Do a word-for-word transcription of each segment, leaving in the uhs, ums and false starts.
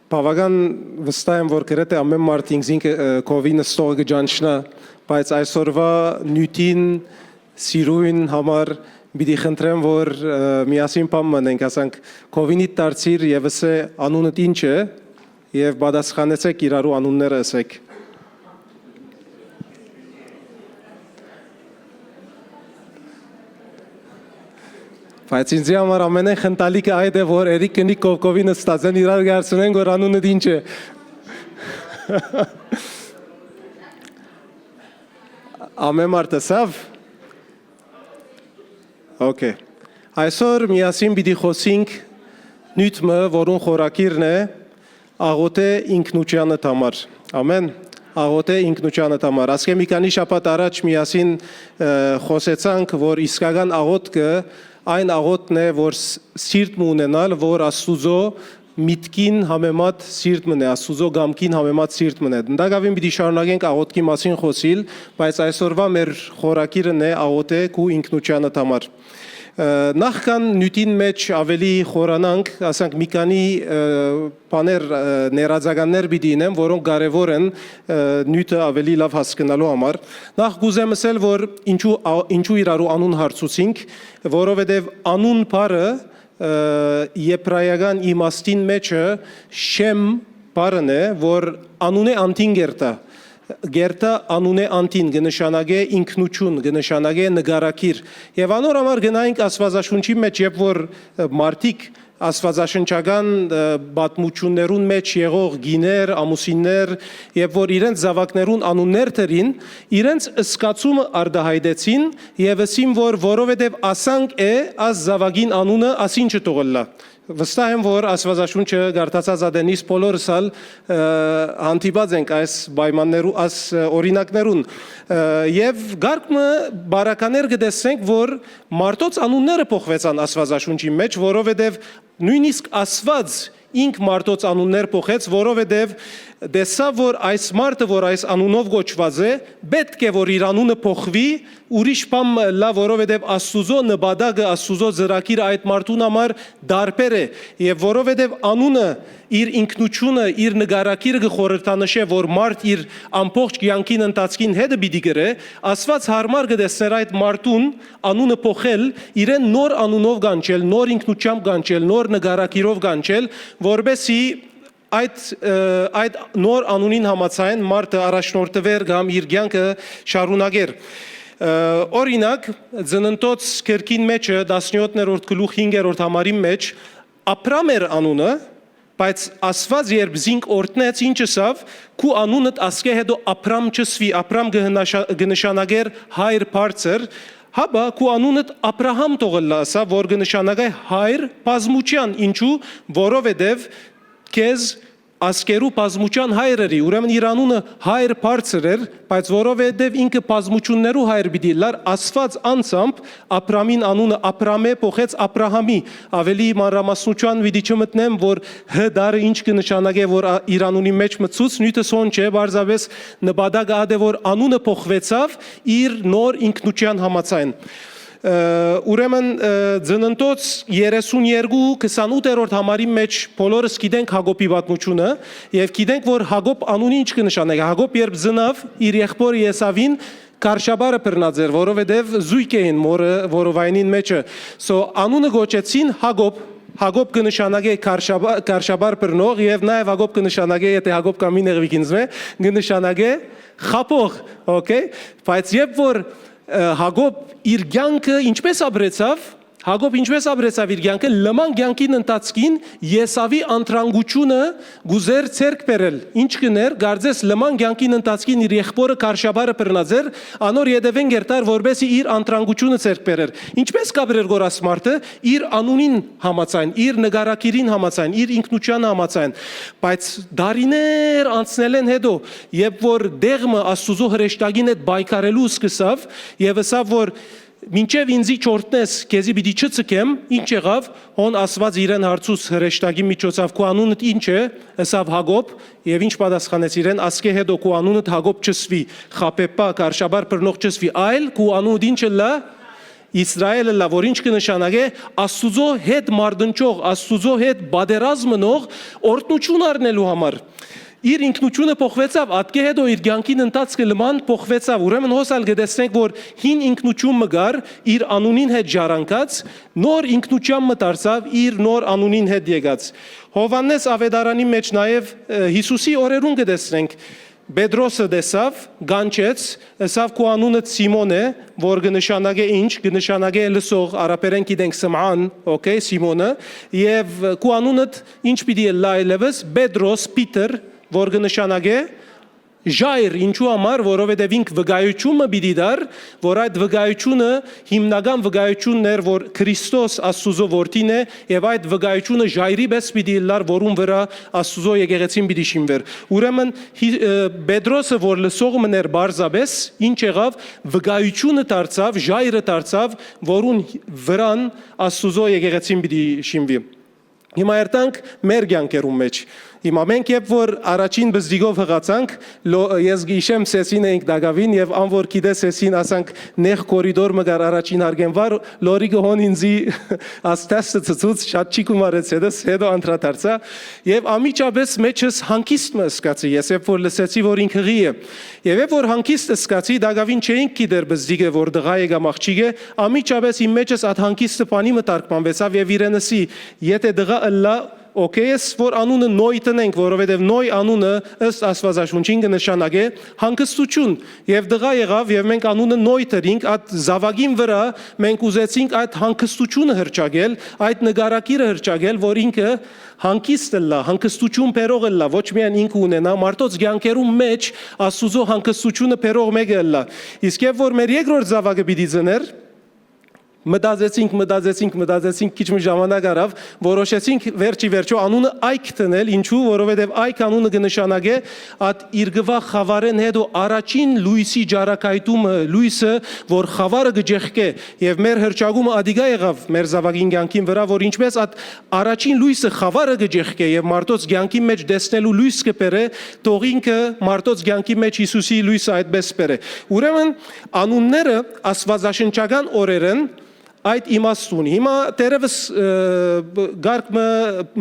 Բաւական վստահ եմ, որ գրեթէ ամէն մարդ ինքզինքը, ը, քովի նստողը կը ճանչնայ, բայց այսօրուայ նիւթին, սիրոյն համար պիտի խնդրեմ, որ, ը, միասին բան մնենք, ասանք, քովինիդ դարձիր եւ ըսէ անունդ ինչ է, եւ պատասխանեցէք, իրարու անունները ըսէք։ Բայց ինձի համար ամենէն խնդալիքը այդ է, որ Էրիկ կնիկ կովկովի նստած են, իրար գարցնեն, որ անունդ ինչ է։ Ամեն մարդ ըսաւ։ Okay։ Այսօր միասին պիտի խօսինք նիւթ մը, որուն խորագիրն է «Աղօթէ ինքնութեանդ համար»։ Ամեն։ «Աղօթէ ինքնութեանդ համար»։ Ասկէ մի քանի շաբաթ առաջ միասին, ը, խօսեցանք, որ իսկական աղօթքը այն աղօթքն է, որ ս-, սիրտ մը ունենալ, որ Աստուծոյ միտքին համեմատ սիրտ մըն է, Աստուծոյ կամքին համեմատ սիրտ մըն է։ Դակաւին պիտի շարունակենք աղօթքի մասին խօսիլ, բայց այսօրուայ մեր խորագիրն է «Աղօթէ քու ինքնութեանդ համար»։ Ը, նախքան նիւթին մէջ աւելի խորանանք, ասանք, մի քանի, ը, բաներ, ը, ներածականներ պիտի ինեմ, որոնք կարեւոր են, ը, նիւթը աւելի լաւ հասկնալու համար։ Նախ կ'ուզեմ ըսել, որ ինչու, ա-, ինչու իրարու անուն հարցուցինք, որովհետեւ անուն բառը, ը, եբրայական իմաստին մէջը շեմ բառն է, որ անունէ անդին կերտայ։ Կերտայ անունէ անդին, կը նշանակէ ինքնություն, կը նշանակէ նկարագիր։ Եւ անոր համար գնայինք Աստուածաշունչի մէջ, երբ որ, ը, մարդիկ աստուածաշնչական, ը, պատմութիւններուն մէջ եղող կիներ, ամուսիններ, երբ որ իրենց զաւակներուն անուններ դրին, իրենց զգացումը արտայայտեցին եւ ըսին, որ որովհետեւ ասանկ է, աս զաւակին անունը, ասինչը թող ըլլայ։ Վստահ եմ, որ Աստուածաշունչը կարդացած ատենից բոլորս ալ, ը, հանդիպած ենք այս պայմաններու, այս, ը, օրինակներուն, ը, եւ կարգ մը բարականեր կը տեսնենք, որ մարդոց անունները փոխուեցան Աստուածաշունչի մէջ, որովհետեւ նոյնիսկ Աստուած ինք մարդոց անուններ փոխեց, որովհետեւ տեսաւ, որ այս մարդը, որ այս անունով կոչուած է, պէտք է, որ իր անունը փոխուի, ուրիշ բան մը ըլլայ, որովհետեւ Աստուծոյ նպատակը, Աստուծոյ ծրագիրը այդ մարդուն համար տարբեր է, եւ որովհետեւ անունը իր ինքնությունը, իր նկարագիրը կը խորհրդանշէ, որ մարդ իր ամբողջ կեանքին ընթացքին հետը պիտի կրէ, Աստուած յարմար կը տեսնէր այդ մարդուն անունը փոխել, իրեն նոր անունով կանչել, նոր ինքնությամբ կանչել, նոր նկարագիրով կանչել, որպեսզի այդ, ը, այդ նոր անունին համաձայն մարդը առաջնորդուեր կամ իր կեանքը շարունակեր։ Ը, օրինակ, Ծննդոց գրքին մէջը, տասնեօթերորդ գլուխ, հինգերորդ համարին մէջ, Աբրամ էր անունը, բայց Աստուած երբ զինք օրհնեց, ինչ ըսաւ, «Քու անունդ ասկէ հետո Աբրամ չըսուի», Աբրամ կը հնաշա-, կը նշանակէր հայր բարձր, հապա «Քու անունդ Աբրահամ թող ըլլայ», ըսաւ, որ կը նշանակէ հայր բազմութեան, ինչու, որովհետեւ քեզ ազգերու բազմութեան հայր ըրի, ուրեմն իր անունը հայր բարձր էր, բայց որովհետեւ ինքը բազմութիւններու հայր պիտի ըլլար, Աստուած անձամբ Աբրամին անունը Աբրամէ փոխեց Աբրահամի։ Աւելի մանրամասնութեան պիտի չմտնեմ, որ Հ տառը ինչ կը նշանակէ, որ ա-, իր անունի մէջ մտցուց, նիւթս հոն չէ, պարզապէս նպատակը ա դէ, որ անունը փոխուեցաւ իր նոր ինքնութեան համաձայն։ Ը, ուրեմն, ը, Ծննդոց երեսուն երկու, քսանութերորդ համարի մէջ բոլորս գիտենք Յակոբի պատմութիւնը եւ գիտենք, որ Յակոբ անունը ինչ կը նշանակէ։ Յակոբ երբ ծնաւ իր եղբորը Եսաւին, կարշաբարը բռնած էր, որովհետեւ զոյգ էին մորը, որովայնին մէջը։ So, անունը կոչեցին Յակոբ։ Յակոբ կը նշանակէ կարշաբա-, կարշաբար բռնող եւ նաեւ Յակոբ կը նշանակէ, եթե Յակոբ կամ մի նեղվի ինձ մէ, կը նշանակէ խաբող, okay։ Բայց երբ որ, ը, Յակոբ իր կեանքը ինչպես ապրեցաւ, Յակոբ ինչպես ապրեցաւ իր կեանքը, լման կեանքին ընթացքին Եսաւի անտրանկութիւնը կ'ուզէր ձեռք բերել։ Ինչ կ'ընէր, կարծես լման կեանքին ընթացքին իր եղբորը կարշաբարը բռնած էր, անոր ետեւէն կերտար, որպեսզի իր անտրանկութիւնը ձեռք բերեր։ Ինչպես կ'ապրեր գորաս մարդը, իր անունին համաձայն, իր նկարագիրին համաձայն, իր ինքնութեան համաձայն։ Բայց դարիներ անցնելէն հետո, երբ որ դեղմը Աստուծոյ հրեշտակին հետ պայքարելու սկսաւ եւ ըսաւ, որ «Մինչեւ ինծի չօրհնես, քեզի պիտի չցկեմ», ինչ եղաւ, հոն Աստուած իրեն հարցուց հրեշտակի միջոցաւ, «Քու անունդ ինչ է»։ Ըսաւ, «Յակոբ», եւ ինչ պատասխանեց իրեն, «Ասկէ հետո քու անունդ Յակոբ չըսուի, խաբեբայ, կարշաբար բռնող չըսուի, այլ քու անունդ ինչ ըլլայ»։ Իսրայէլ ըլլայ, որ ինչ կը նշանակէ, Աստուծոյ հետ մարտնչող, Աստուծոյ հետ պատերազմ ընող օրհնութիւն առնելու համար։ Իր ինքնութիւնը փոխուեցաւ, ատկէ հետո իր կեանքին ընթացքը լման փոխուեցաւ։ Ուրեմն հոս ալ կը տեսնենք, որ հին ինքնութիւն մը կար, իր անունին հետ ժառանգած, նոր ինքնութեան մը դարձաւ, իր նոր անունին հետ եկած։ Յովհաննէս Աւետարանի մէջ նաեւ, ը, Յիսուսի օրերուն կը տեսնենք, Պետրոսը տեսաւ, կանչեց, ըսաւ. «Քու անունդ Սիմոն է», որ կը նշանակէ ինչ, կը նշանակէ լսող, արաբերէն գիտենք Սմեան, օքէյ, Սիմոնը, եւ քու անունդ ինչ պիտի ըլլայ այլեւս, Պետրոս, Պիտր, որ կը նշանակէ ժայռ, ինչու համար, որովհետեւ ինք վկայութիւն մը պիտի տար, որ այդ վկայութիւնը հիմնական վկայութիւնն էր, որ Քրիստոս Աստուծոյ որդին է, եւ այդ վկայութիւնը ժայռի պէս պիտի ըլլար, որուն վրայ Աստուծոյ եկեղեցին պիտի շինուէր։ Ուրեմն հի-, ը, Պետրոսը, որ լսող մըն էր պարզապէս, ինչ եղաւ, վկայութիւնը դարձաւ, ժայռը դարձաւ, որուն վրան Աստուծոյ եկեղեցին պիտի շինուի։ Հիմա երթանք մեր կեանքերուն մէջ։ Հիմա մենք երբ որ առաջին բզդիկով յղացանք, լո-, ես գիշեմ Սեսին էինք տակաւին, եւ ան որ գիտէ Սեսին, ասանք, նեղ կորիդոր մը կար առաջին հարկէն վար, լորիկը հոն ինձի ասպեստը ցցուց, շատ չի գումարեց հետս, հետո անդրադարձայ, եւ անմիջապէս մէջս հանգիստ մը ըսկացի, ես երբ որ լսեցի, որ ինք յղի է։ Եւ երբ որ հանգիստ ըսկացի, տակաւին չէինք գիտեր բզդիկը, որ տղայ է կամ աղջիկ է, անմիջապէս իմ մէջս այդ հանգիստը բանի մը թարգմանուեցաւ եւ իրեն ըսի. «Եթէ տղայ ըլլայ, օքէյ ես, որ անունը Նոյ տնենք, որովհետեւ Նոյ անունը, ըստ Աստուածաշունչին, կը նշանակէ հանգստութիւն»։ Եւ տղայ եղաւ, եւ մենք անունը Նոյ դրինք, այդ զաւակին վրայ մենք ուզեցինք այդ հանգստութիւնը հռչակել, այդ նկարագիրը հռչակել, որ ինքը հանգիստ ըլլայ, հանգստութիւն բերող ըլլայ, ոչ միայն ինքը ունենայ, մարդոց կեանքերուն մէջ Աստուծոյ հանգստութիւնը բերող մէկը ըլլայ։ Իսկ երբ որ մեր երկրորդ զաւակը պիտի ծնէր, մտածեցինք, մտածեցինք, մտածեցինք, քիչ մը ժամանակ առաւ, որոշեցինք վերջ ի վերջոյ անունը Այգ դնել, ինչու, որովհետեւ Այգ անունը կը նշանակէ այդ իրկուայ խաւարէն հետո առաջին լոյսի ճառագայթումը, լոյսը, որ խաւարը կը ճեղքէ, եւ մեր հռչակումը ատիկա եղաւ մեր զաւակին կեանքին վրայ, որ ինչպէս այդ առաջին լոյսը խաւարը կը ճեղքէ եւ մարդոց կեանքին մէջ տեսնելու լոյս կը բերէ, թող ինքը մարդոց կեանքին մէջ Յիսուսի լոյսը այդպէս բերէ։ Ուրեմն անունները աստուածաշնչական օրերէն այդ իմաստուն։ Հիմա դեռեւս, ը, բ-, կարգ մը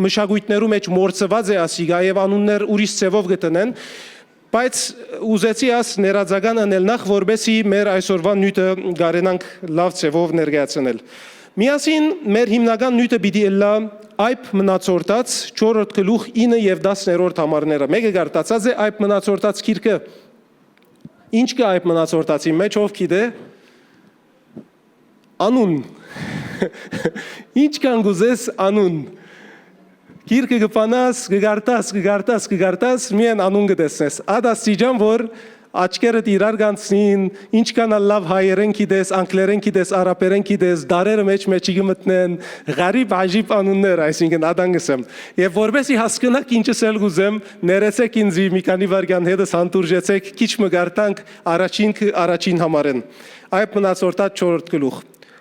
մշակոյթներու մէջ մոռցուած է ասիկա եւ անուններ ուրիշ ձեւով կը տնեն, բայց ուզեցի աս ներածական ընել նախ, որպեսզի մեր այսօրվա նիւթը կարենանք լաւ ձեւով ներկայացնել։ Միասին մեր հիմնական նիւթը պիտի ըլլայ Այբ Մնացորդաց չորրորդ գլուխ ինը եւ տասներորդ համարները։ Մէկը կարդացած է Այբ Մնացորդաց գիրքը։ Ինչ կա Այբ Մնացորդացին մէջ, ով գիտէ։ Անուն։ Ինչքան կ'ուզես անուն։ Գիրքը կը բանաս, կը կարդաս, կը կարդաս, կը կարդաս, միայն անուն կը տեսնես։ Այդ աստիճան, որ աչքերդ իրար կանցնին, ինչքան ալ լաւ հայերէն գիտես, անգլերէն գիտես, արաբերէն գիտես, դարերը մէջ-մէջի կը մտնեն, ղարիբ աժիբ անուններ, այսինքն, ատան կ'ըսեմ։ Եւ որպեսզի հասկնաք ինչ ըսել կ'ուզեմ, ներեցէք ինձի մի քանի վայրկեան, հետս հանդուրժեցէք, քիչ մը կարդանք առաջին, առաջին համարէն։ Այբ Մնացորդաց չորրորդ գլուխ։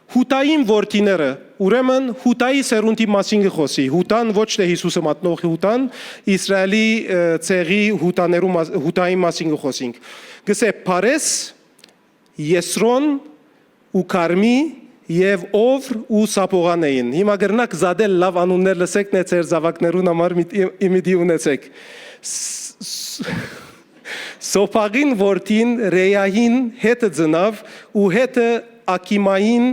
Յուդային որդիները, ուրեմն Յուդայի սերունդի մասին կը խօսի։ Յուդան, ոչ թէ Յիսուսը մատնող Յուդան, Իսրայէլի, ը, ցեղի Յուդաներու մաս-, Յուդային մասին կը խօսինք։ Կ'ըսէ Փարես, Եսրոն ու Քարմի եւ Օվր ու Սափողան էին։ Հիմա կրնաք զատել լաւ անուններ, լսեք, նե ձեր զաւակներուն համար մի-, իմիդի ունեցեք։ Ս-, ս-, Սոփաղին որդին Ռեային Հեթը ծնաւ ու Հեթը Աքիմային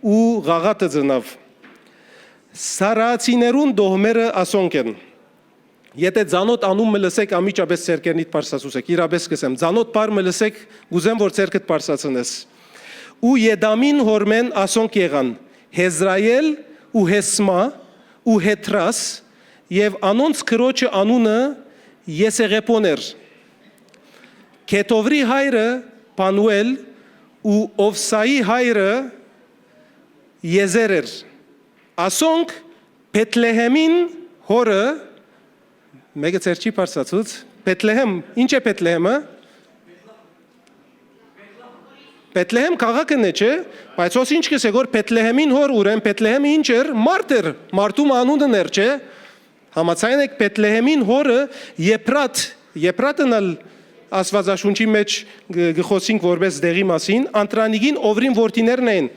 ու Ղաղաթը ծնաւ։ Սարացիներուն տոհմերը ասոնք են։ Եթէ ծանօթ անուն մը լսեք, անմիջապէս ձեր կերնիդ բարձրացուցեք, իրապէս կ'ըսեմ, ծանօթ բառ մը լսեք, կ'ուզեմ որ ձերքդ բարձրացնես։ Ու Եդամին հօրմէն ասոնք եղան. Հեզրայել ու Հեսմա ու Հեթրաս, եւ անոնց քրոջը անունը Եսեղեփոն էր։ Քեթովրի հայրը Փանուել ու Օվսայի հայրը Եզեր էր։ Ասոնք Բեթլեհեմին հորը, մէկը ձեր չի բարձրացուց, Բեթլեհեմ, ինչ է Բեթլեհեմը։ Բեթլեհեմ քաղաքը նե չէ, բայց հոս ինչ կ'ըսէ, որ Բեթլեհեմին հոր, ուրեմն Բեթլեհեմը ինչ էր, մարդ էր, մարդու անունն էր, չէ։ Համաձայն եք, Բեթլեհեմին հորը Եփրատ, Եփրատն ալ, Աստուածաշունչի մէջ գ-, գ-, խօսինք որպէս դեղի մասին, Անդրանիկին Ովրին որդիներն էին։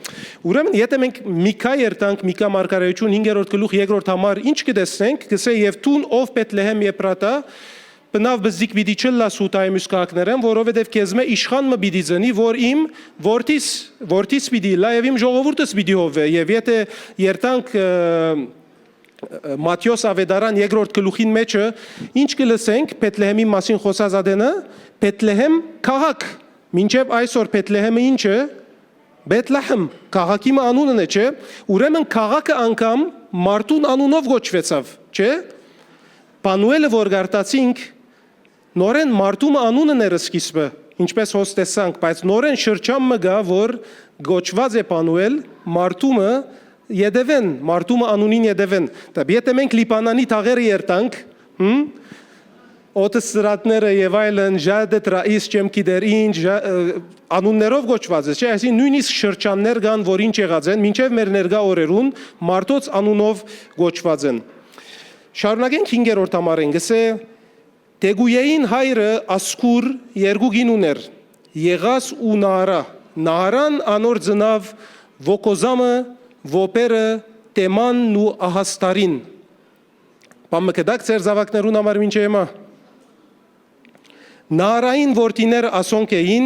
Ուրեմն, եթե մենք Միքա երթանք, Միքա մարգարեություն, հինգերորդ գլուխ, երկրորդ համար, ինչ կը տեսնենք, կսէ. «Եւ դուն, ով Բեթլեհեմ Եփրաթա, բնաւ բզդիկ պիտի չըլլաս Յուդայի միւս քաղաքներէն, որովհետեւ քեզմէ իշխան մը պիտի ծնի, որ իմ որդիս, որդիս պիտի ըլլայ եւ իմ ժողովուրդս պիտի հովէ»։ Եւ եթե երթանք, ը, Մատթէոս Աւետարան երկրորդ գլուխին մէջը, ինչ կը լսենք Բեթլեհեմին մասին խօսած ատենը, Բեթլեհեմ քաղաք։ Մինչեւ այսօր Բեթլեհեմը ի՞նչ է։ Բեթլեհեմ քաղաքի մը անունն է, չէ՞։ Ուրեմն քաղաքը անգամ մարդուն անունով կոչուեցաւ, չէ՞։ Փանուէլը որ կ'արտացինք, նորէն մարդու մը անունն էր սկիզբը, ինչպէս հոս տեսանք, բայց նորէն շրջան մը կայ, որ կոչուած է Փանուէլ, մարդու մը ետեւէն, մարդու մը անունին ետեւէն։ Դե, եթե մենք Լիբանանի թաղերը երթանք, հմ, Օտսրատները եւ այլն, Ժադետ Ռաիս, չեմ գիտեր ինչ, ժա-, ը, անուններով կոչուած է, չէ՞, այսինքն նոյնիսկ շրջաններ կան, որ ինչ եղած են, մինչեւ մեր ներկայ օրերուն մարդոց անունով կոչուած են։ Շարունակենք հինգերորդ համարէն, կսէ. «Տեգուիեին հայրը Ասկուր երկու կին ունէր, Եղաս ու Նահարա։ Նահարան անոր ծնաւ Ոգոզամը, Ովբերը, Տեմանն ու Ահաստարին»։ Բան մը կտա՞ք ձեր զաւակներուն համար մինչեւ հիմա։ Նահարային որդիները ասոնք էին,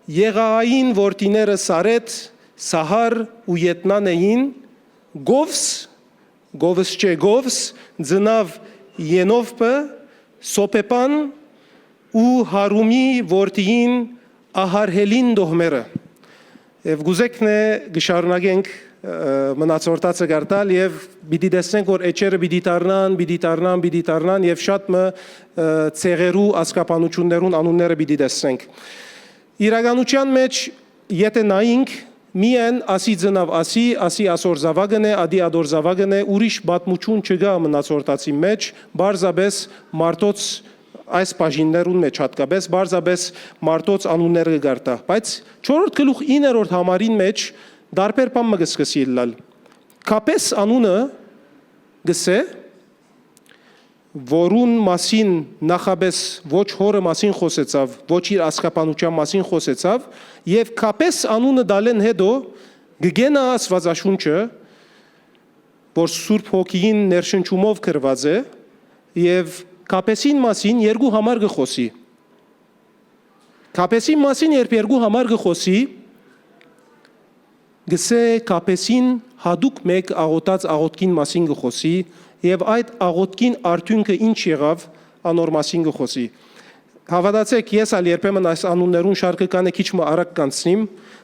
Եղաային որդիները Սարեթ, Սահար ու Ետնան էին, Գովս, Գովս չէ, Գովս, ծնաւ Ենովբը, Սոփեփան ու Հարումի որդիին Ահարհելին տոհմերը։ Եւ կուզենք նե կը շարունակենք, ը, մնացորդացը կարդալ եւ պիտի տեսնենք, որ էջերը պիտի դառնան, պիտի դառնան, պիտի դառնան եւ շատ մը, ը, ցեղերու ազգաբանութիւններուն անունները պիտի տեսնենք։ Իրականութեան մէջ, եթե նայինք, միայն ասի ծնաւ ասի, ասի ասոր զաւակն է, ատի ատոր զաւակն է, ուրիշ պատմութիւն չկայ մնացորդացի մէջ, պարզապէս մարդոց այս բաժիններուն մէջ յատկապէս, պարզապէս մարդոց անունները կը կարդայ։ Բայց չորրորդ գլուխ իններորդ համարին մէջ տարբեր բան մը կը սկսի ըլլալ։ Քապէս անունը կսէ, որուն մասին նախապէս ոչ հօրը մասին խօսեցաւ, ոչ իր ազգաբանութեան մասին խօսեցաւ, եւ Քապէս անունը տալէն յետոյ կը կենայ Աստուածաշունչը, որ Սուրբ Հոգիին ներշնչումով գրուած է, եւ Քապէսին մասին երկու համար կը խօսի։ Քապէսին մասին երբ երկու համար կը խօսի, կսէ Քապէսին յատուկ մէկ աղօթած աղօթքին մասին կը խօսի, եւ այդ աղօթքին արդիւնքը ինչ եղաւ, անոր մասին կը խօսի։ Հաւատացէք, ես ալ երբեմն այս անուններուն շարքը կանը քիչ մը արագ կանցնիմ,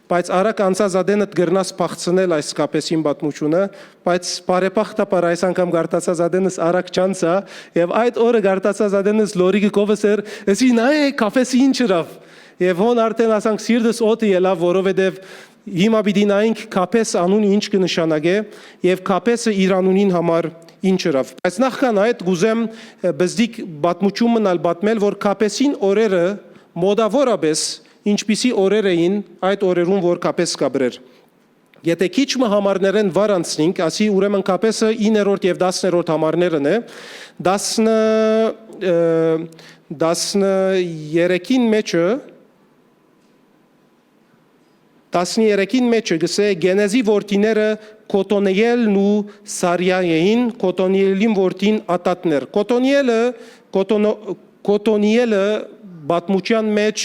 բայց արագ անցած ատենդ կրնաս փախցնել այս Քապէսին պատմութիւնը, բայց բարեբախտաբար այս անգամ կարդացած ատենս արագ չանցայ, եւ այդ օրը կարդացած ատենս լորիկը քովս էր, ըսի նայ Քապէսը ինչ ըրաւ։ Եւ հոն արդէն ասանք սիրտս օդը ելաւ, որովհետեւ հիմա պիտի նայենք Քապէս անունը ինչ կը նշանակէ եւ Քապէսը իր անունին համար ինչ ըրաւ։ Բայց նախքան այդ կուզեմ, ը, բզդիկ պատմութիւն մնալ պատմել, որ Քապէսին օրերը մոտաւորապէս ինչպիսի օրեր էին այդ օրերուն, որ Քապէս կապրեր։ Եթե քիչ մը համարներէն վար անցնինք, ասի ուրեմն Քապէսը իններորդ եւ տասներորդ համարներն է, տասնը, ը, տասներեքին մէջը, տասներեքին մէջը կսէ. «Կենեզի որդիները Կոտոնիելն ու Սարիա էին, Կոտոնիելին որդին Ատատն էր»։ Կոտոնիելը, Կոտոնո-, Կոտոնիելը պատմութեան մէջ,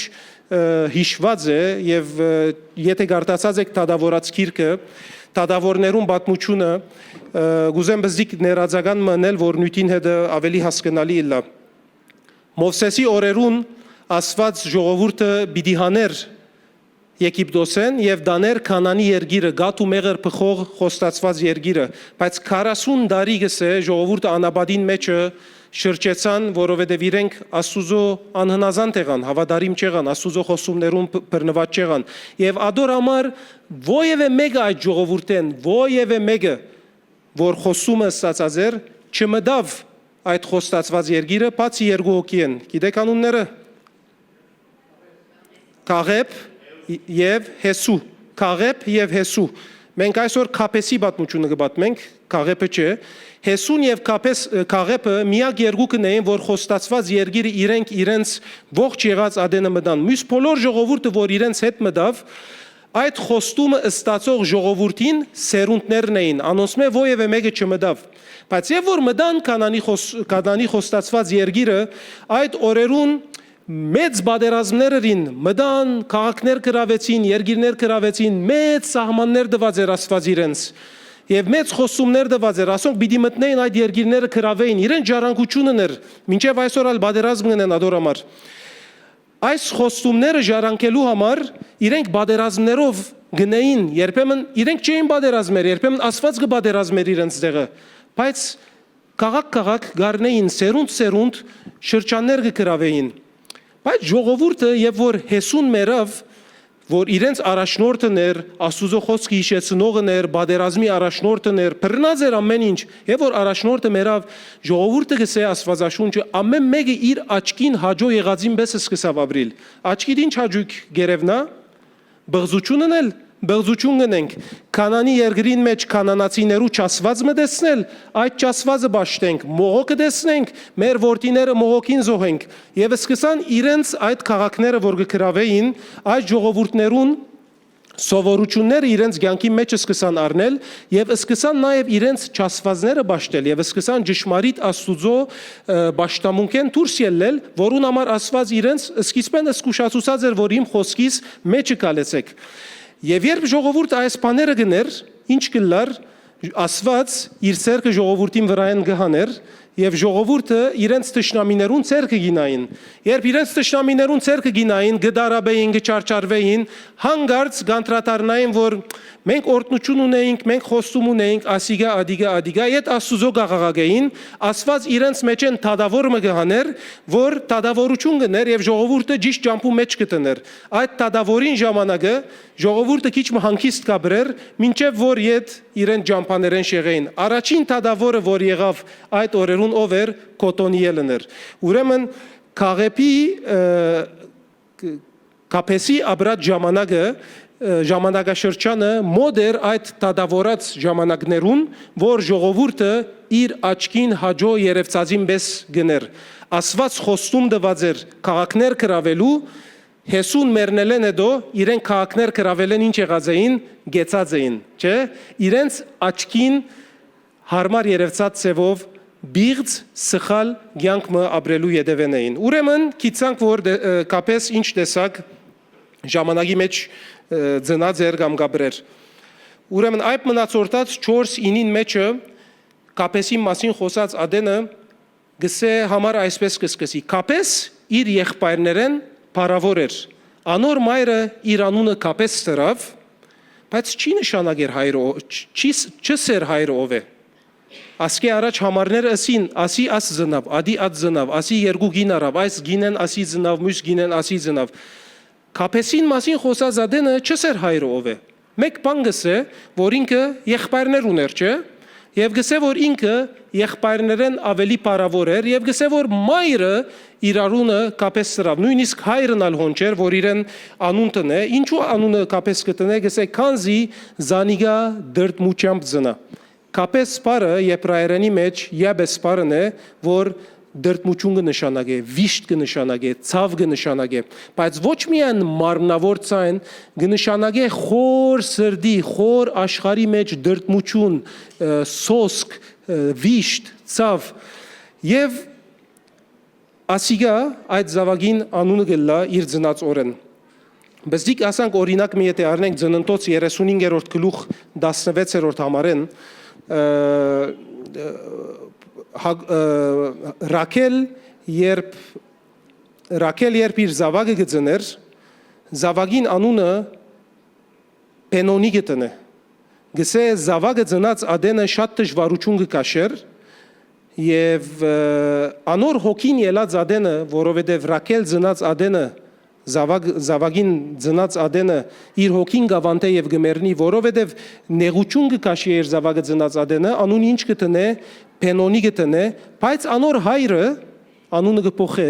ը, յիշուած է եւ, ը, եթե կարդացած եք դատաւորաց գիրքը, դատաւորներուն պատմութիւնը, ը, կուզեմ բզդիկ ներածական մը ընել, որ նիւթին հետը աւելի հասկնալի ըլլայ։ Մովսէսի օրերուն Աստուած ժողովուրդը պիտի հանէր Եգիպտոսէն եւ տանէր Քանանի երկիրը, կաթ ու մեղր բխող խոստացուած երկիրը, բայց քառասուն տարի, կսէ, ժողովուրդը անապատին մէջը շրջեցան, որովհետեւ իրենք Աստուծոյ անհնազանդ եղան, հաւատարիմ չեղան, Աստուծոյ խօսումներուն բ-, բռնուած չեղան։ Եւ ատոր համար ոեւէ մէկը այդ ժողովուրդէն, ոեւէ մէկը, որ խօսումը ստացած էր, չմտաւ այդ խոստացուած երկիրը, բացի երկու հոգիէն։ Գիտեք անունները։ Կաղեբ եւ Հեսու։ Կաղեբ եւ Հեսու։ Մենք այսօր Քապէսի պատմութիւնը կը պատմենք, Կաղեբը չէ։ Հեսուն եւ Քապէս, Կաղեբը միակ երկուքն էին, որ խոստացուած երկիրը իրենք իրենց ողջ եղած ատենը մտան։ Մյուս բոլոր ժողովուրդը, որ իրենց հետ մտաւ, այդ խոստումը ստացող ժողովուրդին սերունդներն էին, անոնցմէ ոեւէ մէկը չմտաւ։ Բայց եւ որ մտան Քանանի խոս-, Քանանի խոստացուած երկիրը, այդ օրերուն մեծ պատերազմներ ըրին, մտան, քաղաքներ կրավեցին, երկիրներ կրավեցին, մեծ սահմաններ տուած էր Աստուած իրենց։ Եւ մեծ խոստումներ տուած էր, ասոնք պիտի մտնեին այդ երկիրները կրավեին, իրենց ժառանգությունն էր, մինչեւ այսօր ալ պատերազմ կ'ընեն ատոր համար։ Այս խոստումները ժառանգելու համար իրենք պատերազմներով գնային, երբեմն իրենք չէին պատերազմեր, երբեմն Աստուած կը պատերազմեր իրենց տեղը, բայց քաղաք-քաղաք կ'առնէին, սերունդ-սերունդ շրջաններ կը կրաւէին։ Բայց ժողովուրդը, երբ որ Հեսուն մեռաւ, որ իրենց առաջնորդն էր, Աստուծոյ խօսքը յիշեցնողն էր, պատերազմի առաջնորդն էր, բռնած էր ամէն ինչ, եւ որ առաջնորդը մեռաւ, ժողովուրդը, կ'ըսէ Աստուածաշունչը, ամէն մէկը իր աչքին հաճոյ եղածին պէս սկսաւ ապրիլ։ Աչքիդ ինչ հաճոյք կ'երեւնայ, բղծութիւնն ալ, բղծութիւն կ'ընենք։ Քանանի երկրին մէջ քանանացիներու չասուած մը տեսնել, այդ չասուածը պաշտենք, մողոքը տեսնենք, մեր որդիները մողոքին զոհենք։ Եւ սկսան իրենց այդ քաղաքները, որ կը կրաւէին, այդ ժողովուրդներուն սովորութիւնները իրենց կեանքին մէջ սկսան առնել եւ սկսան նաեւ իրենց չասուածները պաշտել եւ սկսան ճշմարիտ Աստուծոյ, ը, պաշտամունքէն դուրս ելլել, որուն համար Աստուած իրենց սկիզբէն զգուշացուցած էր, որ իմ խօսքիս մէջը քալեցէք։ Եւ երբ ժողովուրդը այս բաները կ'ընէր, ինչ կ'ըլլար, Աստուած իր ձեռքը ժողովուրդին վրայէն կը հանէր եւ ժողովուրդը իրենց թշնամիներուն ձեռքը կ'իյնային։ Երբ իրենց թշնամիներուն ձեռքը կ'իյնային, կը տառապէին, կը չարչարուէին, հանկարծ կ'անդրադառնային, որ մենք օրհնութիւն ունէինք, մենք խոստում ունէինք, ասիկա, ադիկա, ադիկա, եթ Աստուծոյ կ'աղաղակէին, Աստուած իրենց մէջէն դատաւոր մը կը հանէր, որ դատաւորութիւն կ'ընէր եւ ժողովուրդը ճիշդ ճամբուն մէջ կը դնէր։ Այդ դատաւորին ժամանակը ժողովուրդը քիչ մը հանգիստ կ'ապրէր, մինչեւ որ եթ իրեն ճամբաներէն շեղէին։ Առաջին դատաւորը, որ եղաւ այդ օրերուն, ով էր, Կոտոնիէլն էր։ Ուրեմն Կաղեբի, ը, Կ-, Կապէսի ապրած ժամանակը, ը, ժամանակաշրջանը մօտ էր այդ դատաւորած ժամանակներուն, որ ժողովուրդը իր աչքին հաճոյ երեւցածին պէս կ'ընէր։ Աստուած խոստում տուած էր քաղաքներ կրաւելու, Հեսուն մեռնելէն յետոյ իրենք քաղաքներ կրաւելէն ինչ եղած էին, կեցած էին, չէ՞։ Իրենց աչքին յարմար երեւցած ձեւով պիղծ, սխալ կեանք մը ապրելու ետեւէն էին։ Ուրեմն գիտցանք, որ դե-, ը, Կապէս ինչ տեսակ ժամանակի մէջ, ը, ծնած էր կամ կ'ապրէր։ Ուրեմն այդ մնացորդած չորս ինին մէջը Կապէսին մասին խօսած ատենը կ'ըսէ, համար այսպէս կը սկսի. Կապէս իր եղբայրներէն փառաւոր էր։ Անոր մայրը իր անունը Կապէս դրաւ, բայց չի նշանակեր հայրը ո-, չ-, չի ս-, չ'ըսէր հայրը ով է։ Ասկէ առաջ համարները ըսին, ասի աս ծնաւ, ադի ատ ծնաւ, ասի երկու կին առաւ, այս կինէն ասի ծնաւ, միւս կինէն ասի ծնաւ։ Կապէսին մասին խօսած ատենը չ'ըսէր հայրը ով է։ Մէկ բան կ'ըսէ, որ ինքը եղբայրներ ունէր, չէ՞։ Եւ կ'ըսէ, որ ինքը եղբայրներէն աւելի փառաւոր էր, եւ կ'ըսէ, որ մայրը իր անունը Կապէս դրաւ։ Նոյնիսկ հայրն ալ հոն չէր, որ իրեն անուն տնէ։ Ինչու անունը Կապէս կը տնէ, կ'ըսէ, քանզի զանիկա տրտմութեամբ ծնայ։ Կապէս բառը եբրայերէնի մէջ Յաբես բառն է, որ տրտմութիւն կը նշանակէ, վիշտ կը նշանակէ, ցաւ կը նշանակէ, բայց ոչ միայն մարմնաւոր ցաւ, կը նշանակէ խոր սրտի, խոր աշխարհի մէջ տրտմութիւն, ը, սոսկ, ը, վիշտ, ցաւ։ Եւ ասիկա այդ զաւակին անունը կ'ըլլայ իր ծնած օրէն։ Բզդիկ ասանք, օրինակ մը եթէ առնենք Ծննդոց երեսունհինգերորդ գլուխ, տասնվեցերորդ համարէն, ը, ը, հա-, ը, Ռաքել երբ, Ռաքել երբ իր զաւակը կը ծնէր, զաւակին անունը Պենոնի կը տնէ։ Կ'ըսէ, զաւակը ծնած ատենը շատ դժուարութիւն կը քաշէր եւ, ը, անոր հոգին ելած ատենը, որովհետեւ Ռաքել ծնած ատենը, զաւակ-, զաւակին ծնած ատենը իր հոգին կ'աւանտէ եւ կը մեռնի, որովհետեւ նեղութիւն կը քաշի իր զաւակը ծնած ատենը, անուն ինչ կը տնէ, Պենոնի կը տնէ, բայց անոր հայրը անունը կը փոխէ,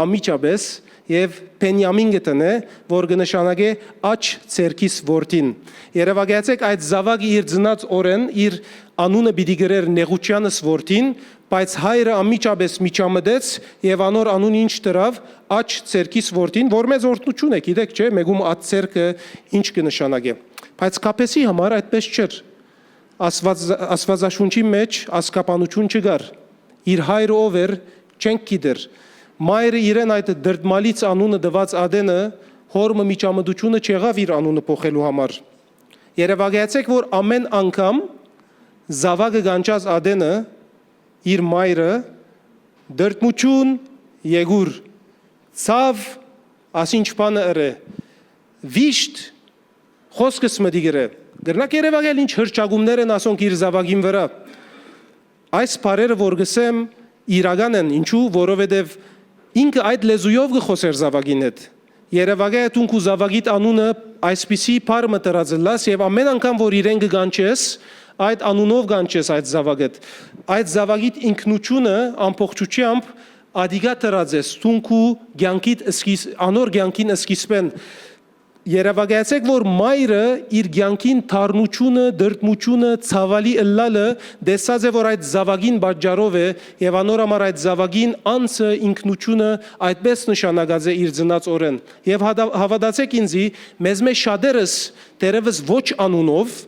անմիջապէս, եւ Բենիամին կը դնէ, որ կը նշանակէ «Աջ ձեռքիս որդին»։ Երեւակայեցէք, այդ զաւակը իր ծնած օրէն իր անունը պիտի կրէր «Նեղութեանս որդին», բայց հայրը անմիջապէս միջամտեց եւ անոր անունը ինչ դրաւ, «Աջ ձեռքիս որդին», որ մեծ օրհնութիւն է, գիտէք չէ, մէկում աջ ձեռքը ինչ կը նշանակէ։ Բայց Կապէսի համար այդպէս չէր։ Աստուած-, Աստուածաշունչի մէջ ազգաբանութիւն չկար։ Իր հայրը ով էր, չենք գիտեր։ Մայրը իրեն այդ դրդմալից անունը տուած ատենը, հօր մը միջամտութիւնը չեղաւ իր անունը փոխելու համար։ Երեւակայեցէք, որ ամէն անգամ զաւակը կանչած ատենը, իր մայրը, «Դրդմութիւն, եկուր, ցաւ, ասինչ բանը ըրէ, վիշտ, խօսքս մտի գրէ»։ Կրնաք երեւակայել ինչ հրճակումներ են ասոնք իր զաւակին վրայ։ Այս բառերը որ կ'ըսեմ, իրական են, ինչու, որովհետեւ ինքը այդ լեզուով կը խօսէր զաւակին հետ։ Երեւակայ է դուն քու զաւակիդ անունը այսպիսի բառ մը դրած ըլլաս եւ ամէն անգամ որ իրեն կը կանչես, այդ անունով կանչես այդ զաւակդ։ Այդ զաւակիդ ինքնութիւնը ամբողջությամբ ադիկա դրած ես, դուն քու կեանքիդ սկիզ-, անոր կեանքին սկիզբէն։ Երեւակայեցէք, որ մայրը իր կեանքին թարնութիւնը, դրդմութիւնը, ցաւալի ըլլալը տեսած է, որ այդ զաւակին պատճառով է եւ անոր համար այդ զաւակին անձը, ինքնութիւնը այդպէս նշանակած է իր ծնած օրէն։ Եւ հատա-, հաւատացէք ինձի, մեզ մէջ շատերս, դեռեւս ոչ անունով,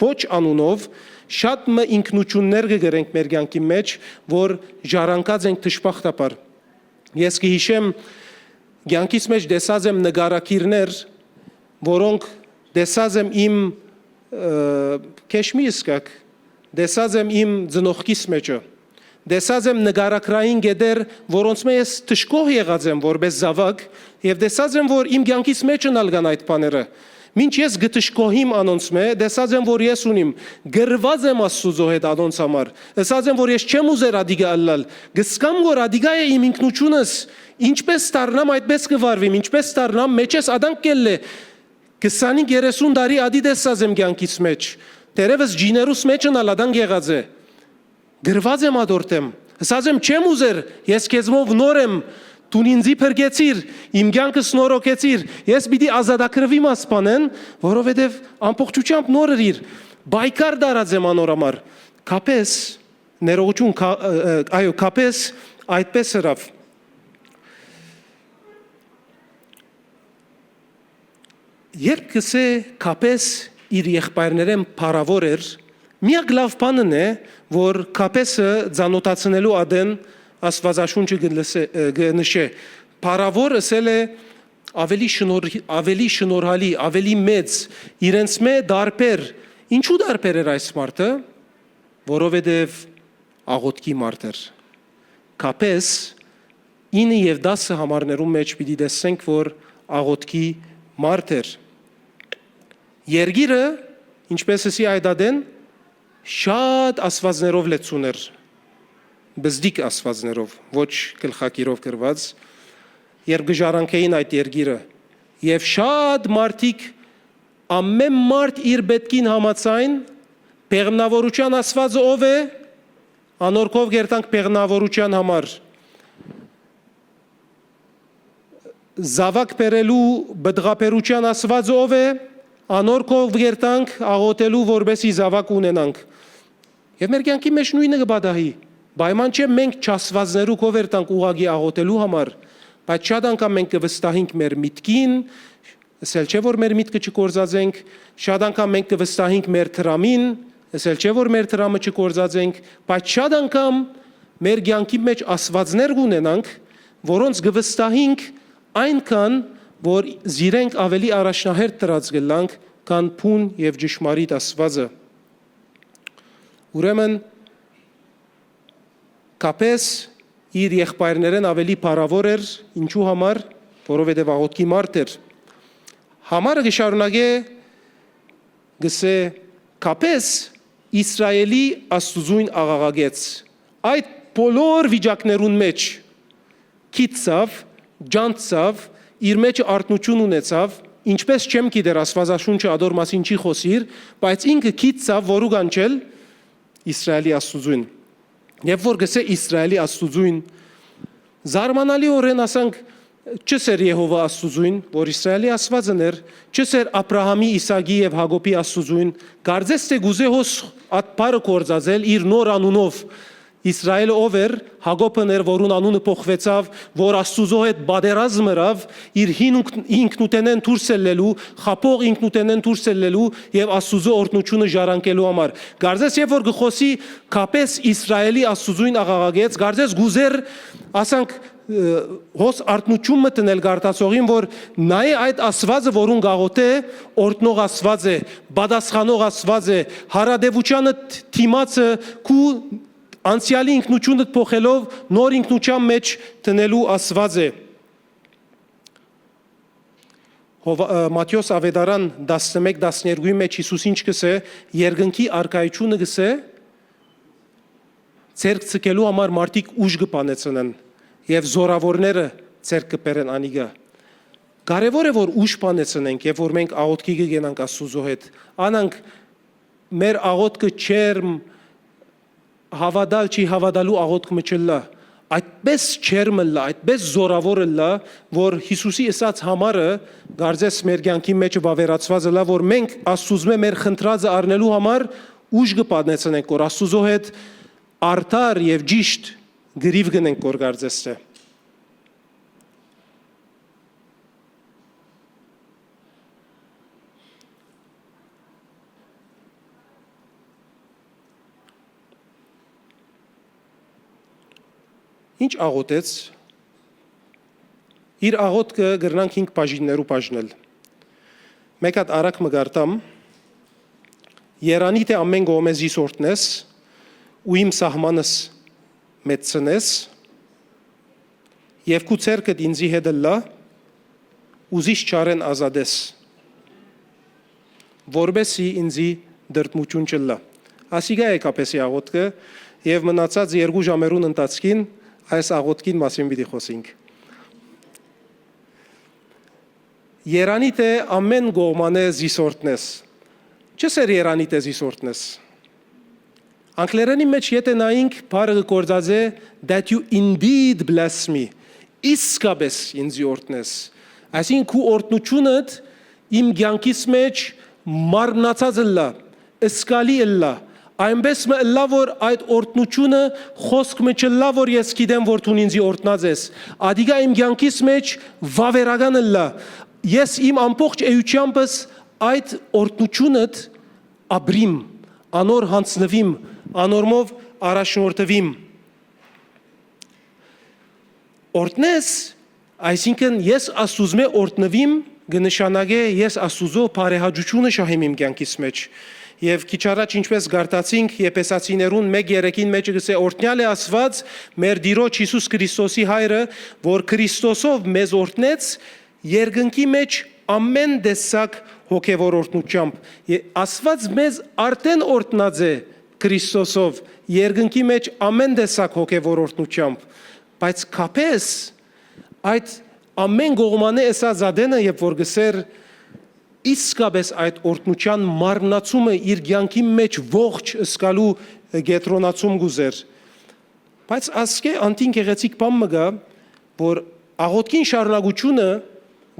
ոչ անունով, շատ մը ինքնութիւններ կը կրենք մեր կեանքի մէջ, որ ժառանգած ենք դժբախտաբար։ Ես կը յիշեմ, կեանքիս մէջ տեսած եմ նկարագիրներ, որոնք տեսած եմ իմ, ը, քեշ մի ըսկաք, տեսած եմ իմ ծնողքիս մէջը, տեսած եմ նկարագրային կետեր, որոնց մէջ ես դժգոհ եղած եմ որպէս զաւակ, եւ տեսած եմ, որ իմ կեանքիս մէջ ալ կան այդ բաները։ Մինչ ես կը դժգոհիմ անոնց մէ, տեսած եմ, որ ես ունիմ, կռուած եմ Աստուծոյ հետ անոնց համար, ըսած եմ, որ ես չեմ ուզեր ադիկա ըլլալ, կ'ըսկամ, որ ադիկա է իմ ինքնութիւնս, ինչպէս դառնամ, այդպէս կը վարուիմ, ինչպէս դառնամ, մէջէս ադանք կ'ելլէ, քսանհինգ երեսուն տարի ադի տեսած եմ կեանքիս մէջ, դեռեւս ջիներուս մէջ ալ ադանք եղած է, կռուած եմ ատոր դէմ, ըսած եմ, չեմ ուզեր, ես քեզմով նոր եմ, դուն ինձի փրկեցիր, իմ կեանքս նորոգեցիր, ես պիտի ազատագրուիմ ասպանէն, որովհետեւ ամբողջությամբ նոր ըրիր, պայքար տարած եմ անոր համար։ Կապէս, ներողություն, կա-, ը, ը, այո, կապէս այդպէս ըրաւ։ Երբ կ'ըսէ Կապէս իր եղբայրներէն փառաւոր էր, միակ լաւ բանն է, որ Կապէսը ծանօթացնելու ատեն Աստուածաշունչը կը լսէ-, ը, կը նշէ։ Փառաւոր ըսել է ավելի շնորհ-, ավելի շնորհալի, ավելի մեծ, իրենց մէ տարբեր։ Ինչու տարբեր էր այս մարդը։ Որովհետեւ աղօթքի մարդ էր։ Կապէս ինը եւ տասը համարներուն մէջ պիտի տեսնենք, որ աղօթքի մարդ էր։ Երկիրը, ինչպէս ըսի այդ ատեն, շատ աստուածներով լեցուն էր, բզդիկ աստուածներով, ոչ գլխակիրով կրված, երբ կը ժառանգէին այդ երկիրը, եւ շատ մարդիկ, ամէն մարդ իր պէտքին համաձայն, բեղմնաւորութեան աստուածը ո՞վ է, անոր քով կերտանք բեղմնաւորութեան համար, զաւակ բերելու պտղաբերութեան աստուածը ո՞վ է, անոր քով կերտանք աղօթելու, որպէս զի զաւակ ունենանք։ Եւ մեր կեանքի մէջ նոյնը կը պատահի։ Պայման չէ մենք չաստուածներու քով կերտանք ուղղակի աղօթելու համար, բայց շատ անգամ մենք կը վստահենք մեր միտքին, ըսել չէ որ մեր միտքը չկործածենք, շատ անգամ մենք կը վստահենք մեր դրամին, ըսել չէ որ մեր դրամը չկործածենք, բայց շատ անգամ մեր կեանքի մէջ աստուածներ կունենանք, որոնց կը վստահենք այնքան, որ զիրենք ավելի առաջնահերթ դրած կ'ըլլանք, քան բուն եւ ճշմարիտ Աստուածը։ Ուրեմն, Կապէս իր եղբայրներէն ավելի փառաւոր էր, ինչու համար, որովհետեւ աղօթքի մարդ էր։ Համարը կը շարունակէ, կ'ըսէ. «Կապէս Իսրայէլի Աստուծոյն աղաղակեց։ Այդ բոլոր վիճակներուն մէջ քիթցաւ, ջանցցաւ, իր մէջը արթնութիւն ունեցաւ, ինչպէս չեմ գիտեր, Աստուածաշունչը ադոր մասին չի խօսիր, բայց ինքը քիթցաւ որու կանչել, Իսրայէլի Աստուծոյն։ Եւ որ գսէ Իսրայէլի Աստուծոյն, Զարմանալիօրէն, ասանք, չըսեր Եհովա Աստուծոյն, որ Իսրայէլի Աստուածն էր, չըսեր Աբրահամի, Իսակի եւ Յակոբի Աստուծոյն, կարծես թէ կ'ուզէ հոս այդ բառը գործածել իր նոր անունով։ Իսրայէլը ո՞վ էր, Յակոբն էր, որուն անունը փոխուեցաւ, որ Աստուծոյ հետ պատերազմ ըրաւ, իր հին ինք-, ինքնութենէն դուրս ելլելու, խաբող ինքնութենէն դուրս ելլելու եւ Աստուծոյ օրհնութիւնը ժառանգելու համար։ Կարծես եւ որ կը խօսի, կապէս Իսրայէլի Աստուծոյն աղաղակեց, կարծես կ'ուզէր, ասանք, ը, հոս արթնութիւն մը տնել գարտացողին, որ նայէ, այդ Աստուածը, որուն կ'աղօթէ, օրհնող Աստուած է, պատասխանող Աստուած է, յարատեւութեանը դիմացը քու անցեալի ինքնութիւնը փոխելով նոր ինքնութեան մէջ դնելու Աստուած է։ Հովա-, ը, Մատթէոս Աւետարան տասնմէկ տասներկուի մէջ Յիսուս ինչ կ'ըսէ, երկնքի արքայութիւնը կ'ըսէ, ձեռք ձգելու համար մարդիկ ուժ կը բանեցնեն եւ զորաւորները ձեռք կը բերեն անիկա։ Կարեւոր է, որ ուժ բանեցնենք եւ որ մենք աղօթքի կը գնանք Աստուծոյ հետ։ Անանք մեր աղօթքը ջերմ, հաւատալ չի հաւատալու աղօթք մը չըլլայ, այդպէս ջերմ ըլլայ, այդպէս զորաւոր ըլլայ, որ Յիսուսի ըսած համարը կարծես մեր կեանքի մէջ վաւերացուած ըլլայ, որ մենք Աստուծմէ մեր խնդրածը առնելու համար ուժ կը պատնեցնենք, որ Աստուծոյ հետ արդար եւ ճիշտ կռիւ կ'ընենք, որ կարծես թէ։ Ինչ աղօթեց։ Իր աղօթքը կրնանք հինգ բաժիններու բաժնել։ Մեկ հատ արագ մը կ'արթամ։ «Երանի թէ ամէն կողմէ զիս օրհնես ու իմ սահմանս մեծցնես, եւ քու ձեռքդ ինծի հետ ըլլայ ու զիս չարէն ազատես, որպեսզի ինծի դրդմութիւն չըլլայ»։ Ասիկա է կապէսի աղօթքը, եւ մնացած երկու ժամերուն ընթացքին այս աղօթքին մասին պիտի խօսինք։ «Երանի թէ ամէն կողմէ զիս օրհնես»։ Չ'ըսեր «երանի թէ զիս օրհնես»։ Անգլերէնի մէջ եթէ նայինք, բառը կը գործածէ «that you indeed bless me»։ Իսկապէս ինծի օրհնես։ Այսինքն, քու օրհնութիւնդ իմ կեանքիս մէջ մարմնացած ըլլայ, զգալի ըլլայ, այնպէս մը ըլլայ, որ այդ օրհնութիւնը խօսք մը չըլլայ, որ ես գիտեմ, որ դուն ինծի օրհնած ես։ Ադիկա իմ կեանքիս մէջ վաւերական ըլլայ։ Ես իմ ամբողջ էութեամբս այդ օրհնութիւնդ ապրիմ, անոր յանձնուիմ, անորմով առաջնորդուիմ։ Օրհնես, այսինքն, ես Աստուծմէ օրհնուիմ, կը նշանակէ, ես Աստուծոյ բարեհաճութիւնը շահիմ իմ կեանքիս մէջ։ Եւ քիչ առաջ, ինչպէս կարդացինք, Եփեսացիներուն մէկ երեքին մէջ կ'ըսէ. «Օրհնեալ է Աստուած, մեր Տիրոջ Յիսուս Քրիստոսի Հայրը, որ Քրիստոսով մեզ օրհնեց երկնքի մէջ ամէն տեսակ հոգեւոր օրհնութեամբ»։ Ե-, Աստուած մեզ արդէն օրհնած է Քրիստոսով, երկնքի մէջ ամէն տեսակ հոգեւոր օրհնութեամբ, բայց կապէս այդ ամէն կողմէ ըսած ատենը, երբ որ կ'ըսէր, իսկապէս այդ օրհնութեան մարմնացումը իր կեանքի մէջ ողջ զգալու կեդրոնացում կ'ուզէր։ Բայց ասկէ անդին գեղեցիկ բան մը կայ, որ աղօթքին շարունակութիւնը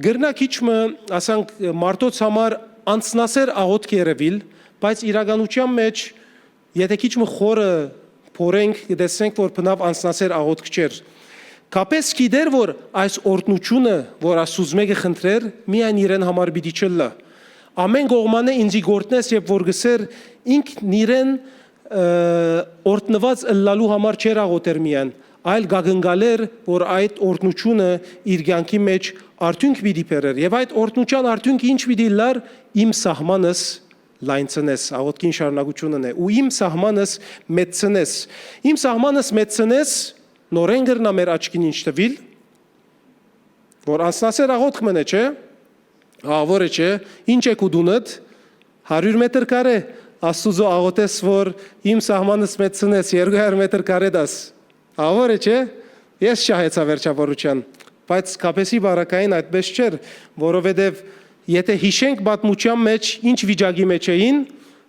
կրնայ քիչ մը, ասանք, մարդոց համար անձնասեր աղօթք երեւիլ, բայց իրականութեան մէջ, եթէ քիչ մը խորը փորենք, կը տեսնենք, որ բնաւ անձնասեր աղօթք չէր։ Կապէս գիտեր, որ այս օրհնութիւնը, որ Աստուծմէ կը խնդրէր, միայն իրեն համար պիտի չըլլայ։ «Ամէն կողմէ ինծի կ'օրհնես», երբ որ կ'ըսէր, ինքն իրեն, ը, օրհնուած ըլլալու համար չէր աղօթեր միայն, այլ կ'ակնկալէր, որ այդ օրհնութիւնը իր կեանքի մէջ արդիւնք պիտի բերէր։ Եւ այդ օրհնութեան արդիւնքը ինչ պիտի ըլլար, «իմ սահմանս լայնցնես», աղօթքին շարունակութիւնն է, «ու իմ սահմանս մեծցնես»։ «Իմ սահմանս մեծցնես», նորէն կրնայ մեր աչքին ինչ տուիլ, որ անձնասեր աղօթք մըն է, չէ՞։ Ահա որ է, չէ՞։ Ինչ է քու տունդ, հարիւր մետր քարէ, Աստուծոյ աղօթես, որ «իմ սահմանս մեծցնես», երկու հարիւր մետր քարէ տաս։ Ահա որ է, չէ՞։ Ես շահեցայ վերջավորութեան, բայց կապէսի բառակային այդպէս չէր, որովհետեւ եթէ յիշենք պատմութեան մէջ ինչ վիճակի մէջ էին,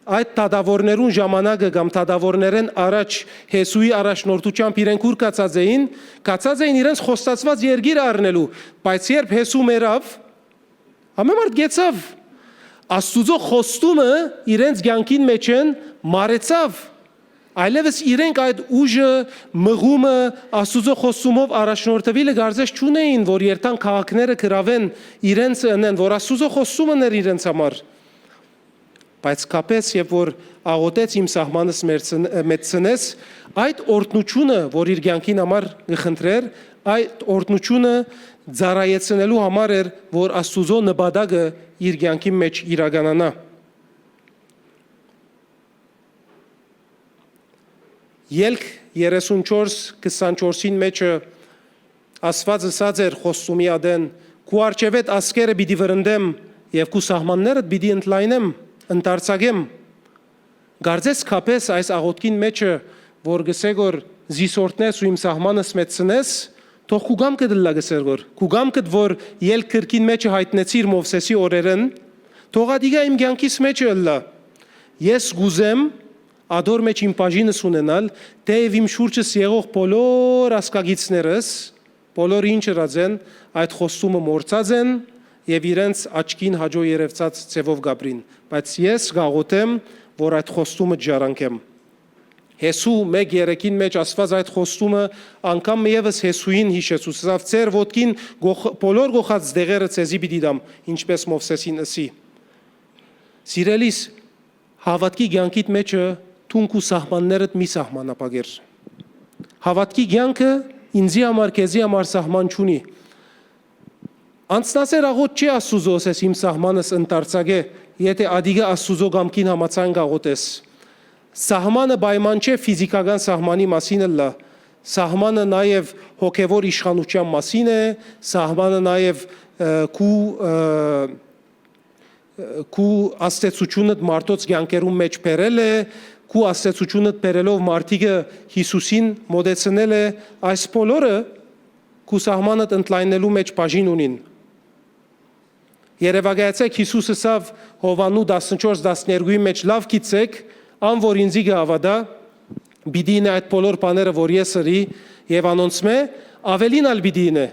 Այդ դատաւորներուն ժամանակը կամ դատաւորներէն առաջ Յեսուի առաջնորդութեամբ իրենք ո՞ւր գացած էին, գացած էին իրենց խոստացուած երկիրը առնելու, բայց երբ Յեսու մեռաւ, ամէն մարդ գեցաւ։ Աստուծոյ խոստումը իրենց կեանքին մէջէն մարեցաւ։ Այլեւս իրենք այդ ուժը, մղումը, Աստուծոյ խոստումով առաջնորդուիլը կարծես չունէին, որ երթան քաղաքները գրաւեն, իրենց ընեն, որ Աստուծոյ խոստումը ներ իրենց համար։ Բայց կապէս, երբ որ աղօթեց, «Իմ սահմանս մերցն-, մեծցնես», այդ օրհնութիւնը, որ իր կեանքին համար կը խնդրէր, այդ օրհնութիւնը ծառայեցնելու համար էր, որ Աստուծոյ նպատակը իր կեանքին մէջ իրականանայ։ Ելք երեսուն չորս քսանչորսին մէջը Աստուած ըսած էր խոստումի ատեն. «Քու առջեւէդ ազգերը պիտի վրընդեմ եւ քու սահմաններդ պիտի ընդլայնեմ, ընդարձակեմ»։ Կարծես կապէս այս աղօթքին մէջը, որ կսէ որ «Զիս օրհնես ու իմ սահմանս մեծցնես», թող քու կամքդ ըլլայ, կսէր որ, քու կամքդ որ ելք կրկին մէջը յայտնեցիր Մովսէսի օրերէն, թող ատիկա իմ կեանքիս մէջը ըլլայ։ Ես կ'ուզեմ ատոր մէջ իմ բաժինս ունենալ, թէեւ իմ շուրջս եղող բոլոր ազգակիցներս, բոլոր ինչ ըրած են, այդ խոստումը մոռցած են եւ իրենց աչքին հաճոյ երեւցած ձեւով կապրին, բայց ես կաղօթեմ, որ այդ խոստումը չժառանգեմ։ Յեսու մեկ երեքին մէջ Աստուած այդ խոստումը անգամ մը եւս Յեսուին յիշեցուց, ըսաւ. «Ձեր ոտքին գոխ-, բոլոր գոխած դեղերը ձեզի պիտի տամ, ինչպէս Մովսէսին ըսի»։ Սիրելիս, հաւատքի կեանքիդ մէջը դուն քու սահմաններդ մի սահմանափակեր։ Հաւատքի կեանքը ինծի համար, քեզի համար սահման չունի։ Անցնասեր աղօթ չէ Աստուծոյ, ըսես, «Իմ սահմանս ընդարձակէ», եթէ ատիկը Աստուծոյ կամքին համաձայն կաղօթես։ Սահմանը պայման չէ ֆիզիքական սահմանի մասին ըլլայ։ Սահմանը նաեւ հոգեւոր իշխանութեան մասին է, սահմանը նաեւ, ը, քու, ը, քու ազդեցութիւնդ մարդոց կեանքերուն մէջ բերել է, քու ազդեցութիւնդ բերելով մարդիկը Յիսուսին մօտեցնել է, այս բոլորը քու սահմանդ ընդլայնելու մէջ բաժին ունին։ Երեւակայեցէք, Յիսուս ըսաւ Յովհաննու տասնչորս տասներկուին մէջ. «Լաւ գիտցէք, ան որ ինծի կը հաւատայ, պիտի ինէ այդ բոլոր բաները, որ ես ըրի, եւ անոնցմէ աւելին ալ պիտի ինէ»։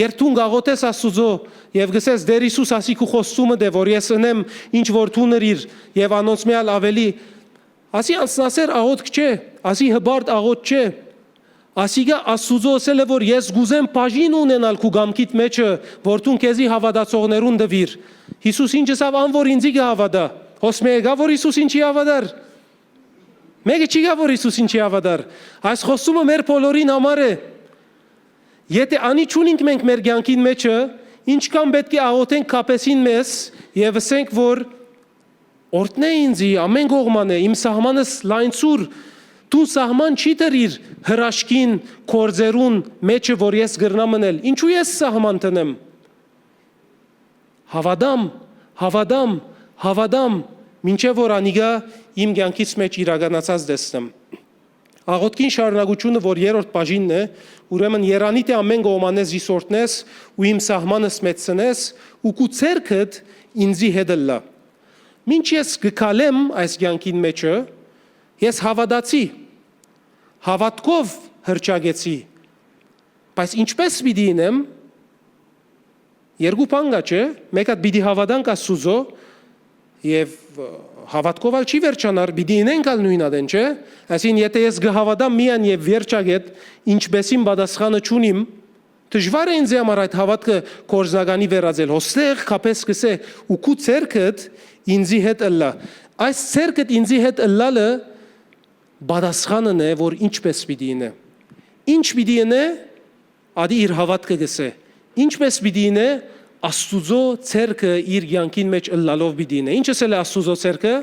Երբ դուն կաղօթես Աստուծոյ եւ կ'ըսես. «Տէր Յիսուս, ասի քու խոստումը դէ, որ ես ընեմ ինչ որ դուն ըրիր եւ անոնցմէ ալ աւելի», ասի անցնասեր աղօթք չէ, ասի հպարտ աղօթք չէ։ Ասիկա Աստուծոյ ըսել է, որ «Ես կ'ուզեմ բաժին ունենալ քու կամքիդ մէջը, որ դուն քեզի հաւատացողներուն տուիր»։ Յիսուս ինչ ըսաւ. «Ան որ ինծի կը հաւատայ»։ Հոս մէ եկա՞, որ Յիսուս ինչի հաւատար։ Մէկը չի գա, որ Յիսուս ինչի հաւատար։ Այս խոստումը մեր բոլորին համար է։ Եթէ անի չունինք մենք մեր կեանքին մէջը, ինչքան պէտք է աղօթենք կապէսին մեզ եւ ըսենք, որ «Օրհնէ ինձի ամէն կողմանը, իմ սահմանս լայնցուր»։ Դու սահման չի դրիր հրաշքին, գործերուն մէջը, որ ես կրնամ ընել։ Ինչու ես սահման դնեմ։ Հաւատամ, հաւատամ, հաւատամ, մինչեւ որ անիկա իմ կեանքիս մէջ իրականացած տեսնեմ։ Աղօթքին շարունակությունը, որ երրորդ բաժինն է, ուրեմն երանի թէ ամէն կողմանը զիս օրհնես ու իմ սահմանս մեծցնես ու քու ձեռքդ ինծի հետ ըլլայ։ Մինչ ես կը քալեմ այս կեանքին մէջը, ես հաւատացի, հաւատքով հռչակեցի, բայց ինչպէս պիտի ինեմ, երկու բան կա, չէ՞։ Մէկ հատ պիտի հաւատանք Աստուծոյ եւ, ը, հաւատքով ալ չի վերջանար, պիտի ինենք ալ նոյն ատեն, չէ՞։ Այսինքն, եթէ ես կը հաւատամ միայն եւ վերջակետ, ինչպէսին պատասխանը չունիմ, դժուար է ինձի համար այդ հաւատքը գործնականի վերածել։ Հոստեղ կապէս կսէ. «Ու քու ձեռքդ ինծի հետ ըլլայ»։ Այս «ձեռքդ ինծի հետ ըլլալը» պատասխանն է, որ ինչպէս պիտի ինէ։ Ինչ պիտի ինէ, ադի իր հաւատքը կսէ։ Ինչպէս պիտի ինէ, Աստուծոյ ձեռքը իր կեանքին մէջ ըլլալով պիտի ինէ։ Ինչ ըսել է Աստուծոյ ձեռքը։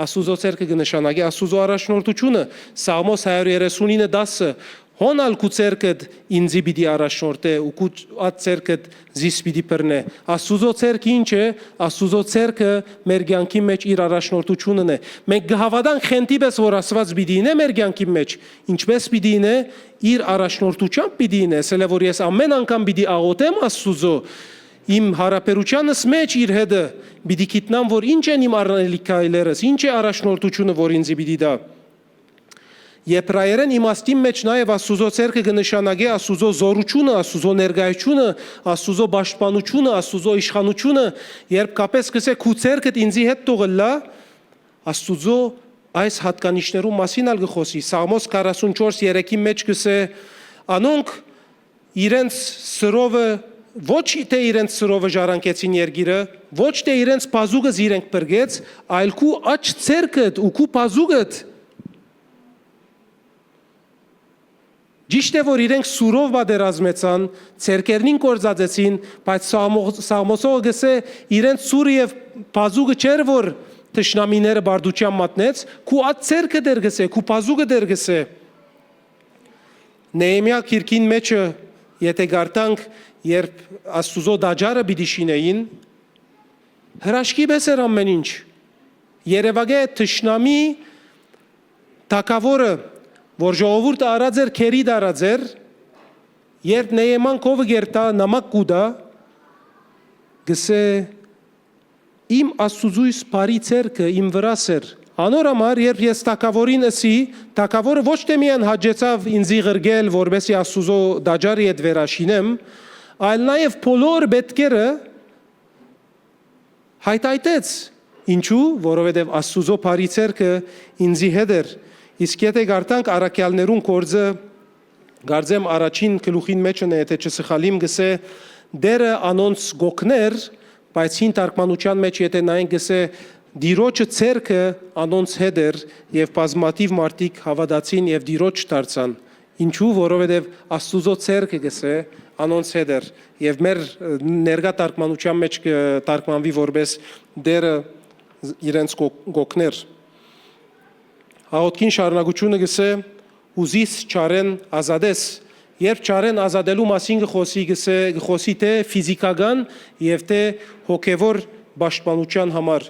Աստուծոյ ձեռքը կը նշանակի Աստուծոյ առաջնորդութիւնը։ Սաղմոս հարիւր երեսունինը տասը. «Հոն ալ քու ձեռքդ ինծի պիտի առաջնորդէ ու քու ատ ձեռքդ զիս պիտի բռնէ»։ Աստուծոյ ձեռքը ի՞նչ է։ Աստուծոյ ձեռքը մեր կեանքին մէջ իր առաջնորդութիւնն է։ Մենք կը հաւատանք խենթի պէս, որ Աստուած պիտի ինէ մեր կեանքին մէջ, ինչպէս պիտի ինէ, իր առաջնորդութեամբ պիտի ինէ, ըսել է, որ ես ամէն անգամ պիտի աղօթեմ Աստուծոյ, իմ յարաբերութեանս մէջ իր հետը պիտի գիտնամ, որ ինչ են իմ առնելիք քայլերս, ինչ է առաջնորդությունը, որ ինձի պիտի տայ։ Եբրայերէն իմաստին մէջ նաեւ Աստուծոյ ձեռքը կը նշանակէ Աստուծոյ զօրութիւնը, Աստուծոյ ներկայութիւնը, Աստուծոյ պաշտպանութիւնը, Աստուծոյ իշխանութիւնը, երբ կապէս կ'ըսէ՝ «Քու ձեռքդ ինծի հետ թող ըլլայ», Աստուծոյ այս յատկանիշներուն մասին ալ կը խօսի։ Սաղմոս քառասունչորս երեքի մէջ կ'ըսէ. «Անոնք իրենց սրովը, ոչ թէ իրենց սրովը ժառանգեցին երկիրը, ոչ թէ իրենց բազուկը զիրենք փրկեց, այլ քու աջ ձեռքդ ու քու բազուկդ»։ Ճիշդ է, որ իրենք սուրով պատերազմեցան, ձեռքերնին կործածեցին, բայց Սաղմո-, Սաղմոսողը կ'ըսէ, իրենց սուրը եւ բազուկը չէր, որ թշնամիները բարդութեան մատնեց, քու աջ ձեռքը դեր կ'ըսէ, քու բազուկը դեր կ'ըսէ։ Նեհեմիա գիրքին մէջը, եթէ կարդանք, երբ Աստուծոյ տաճարը պիտի շինէին, հրաշքի պէս էր ամէն ինչ։ Երեւակայ թշնամի թագաւորը, որ ժողովուրդը առած էր, քերի դարած էր, երբ Նեհեման քովը կ'երթայ, նամակ կու տայ, կ'ըսէ. «Իմ Աստուծոյս բարի ձեռքը իմ վրաս էր»։ Անոր համար, երբ ես թագաւորին ըսի, թագաւորը ոչ թէ միայն հաճեցաւ ինծի ղրկել, որպէսզի Աստուծոյ տաճարը ետ վերաշինեմ, այլ նաեւ բոլոր պէտքերը յայթայթեց։ Ինչու՞, որովհետեւ Աստուծոյ բարի ձեռքը ինծի հետ էր։ Իսկ եթէ կարդանք Առաքեալներուն գործը, կարծեմ առաջին գլուխին մէջն է, եթէ չսխալիմ, կ'ըսէ. «Տէրը անոնց կ'օգնէր», բայց հին թարգմանութեան մէջ, եթէ նայենք, կ'ըսէ. «Տիրոջը ձեռքը անոնց հետ էր, եւ բազմաթիւ մարդիկ հաւատացին եւ Տիրոջ դարձան»։ Ինչու՞, որովհետեւ Աստուծոյ ձեռքը, կ'ըսէ, անոնց հետ էր, եւ մեր, ը, ներկայ թարգմանութեան մէջ կը թարգմանուի որպէս Տէրը իրենց կ'օ-, կ'օգնէր։ Աղօթքին շարունակութիւնը կ'ըսէ. «Ու զիս չարէն ազատես»։ Երբ չարէն ազատելու մասին կը խօսի, կ'ըսէ, կը խօսի թէ ֆիզիքական եւ թէ հոգեւոր պաշտպանութեան համար։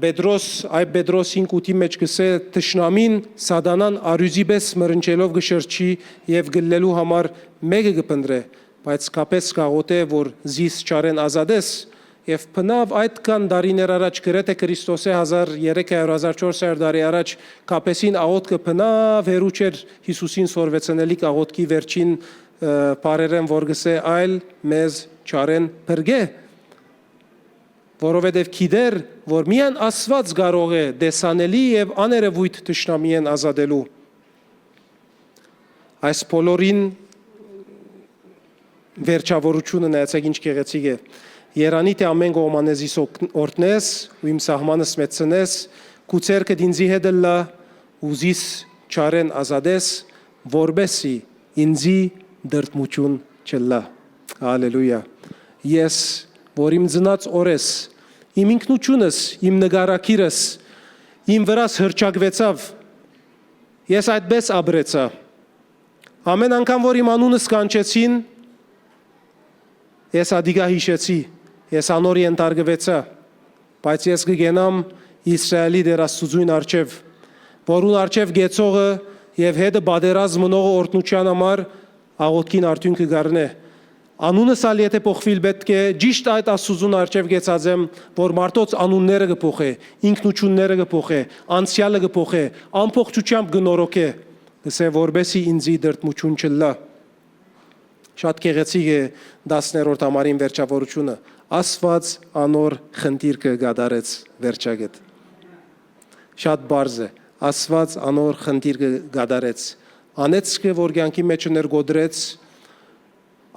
Պետրոս, այբ Պետրոս հինգ ութի մէջ կ'ըսէ. «Թշնամին, սատանան արիւծի պէս մրնջելով կը շրջի եւ կլլելու համար մէկը կը փնտռէ, բայց կապէս կ'աղօթէ, որ զիս չարէն ազատես»։ Եւ բնաւ, այդքան տարիներ առաջ, գրեթէ Քրիստոսէ հազար երեք հարիւր, հազար չորս հարիւր տարի առաջ, կապէսին աղօթքը բնաւ հեռու չէր Յիսուսին սորվեցնելիք աղօթքի վերջին, ը, բառերէն, որ կ'ըսէ. «Այլ մեզ չարէն փրկէ», որովհետեւ գիտէր, որ միայն Աստուած կարող է տեսանելի եւ աներեւոյթ թշնամիէն ազատելու։ Այս բոլորին վերջաւորութիւնը նայեցէք ինչ գեղեցիկ է։ «Երանի թէ ամէն կողմէ զիս օգ-, օրհնես ու իմ սահմանս մեծցնես, քու ձեռքդ ինծի հետ ըլլայ ու զիս չարէն ազատես, որպէսզի ինծի տրտմութիւն չըլլայ»։ Հալելույա։ Ես, որ իմ ծնած օրէս, իմ ինքնութիւնս, իմ նկարագիրս, իմ վրաս հռչակուեցաւ, ես այդպէս ապրեցայ։ Ամէն անգամ որ իմ անունս կանչեցին, ես ատիկա յիշեցի, ես անոր ենթարկուեցայ, բայց ես կը կենամ Իսրայէլի Տէր Աստուծոյն առջեւ, որուն առջեւ կեցողը եւ հետը պատերազմ մնողը օրհնութեան համար աղօթքին արդիւնքը կ'առնէ։ Անունս ալ եթէ փոխուիլ պէտք է, ճիշդ այդ Աստուծուն առջեւ կեցած եմ, որ մարդոց անունները կը փոխէ, ինքնութիւնները կը փոխէ, անցեալը կը փոխէ, ամբողջութեամբ կը նորոգէ, կ'ըսէ, որպէսզի ինծի տրտմութիւն չըլլայ։ Շատ գեղեցիկ է տասներորդ համարին վերջաւորութիւնը. «Աստուած անոր խնդիրքը կատարեց», վերջակետ։ Շատ պարզ է. «Աստուած անոր խնդիրքը կատարեց»։ Անեծքը, որ կեանքի մէջ ներկոդրեց,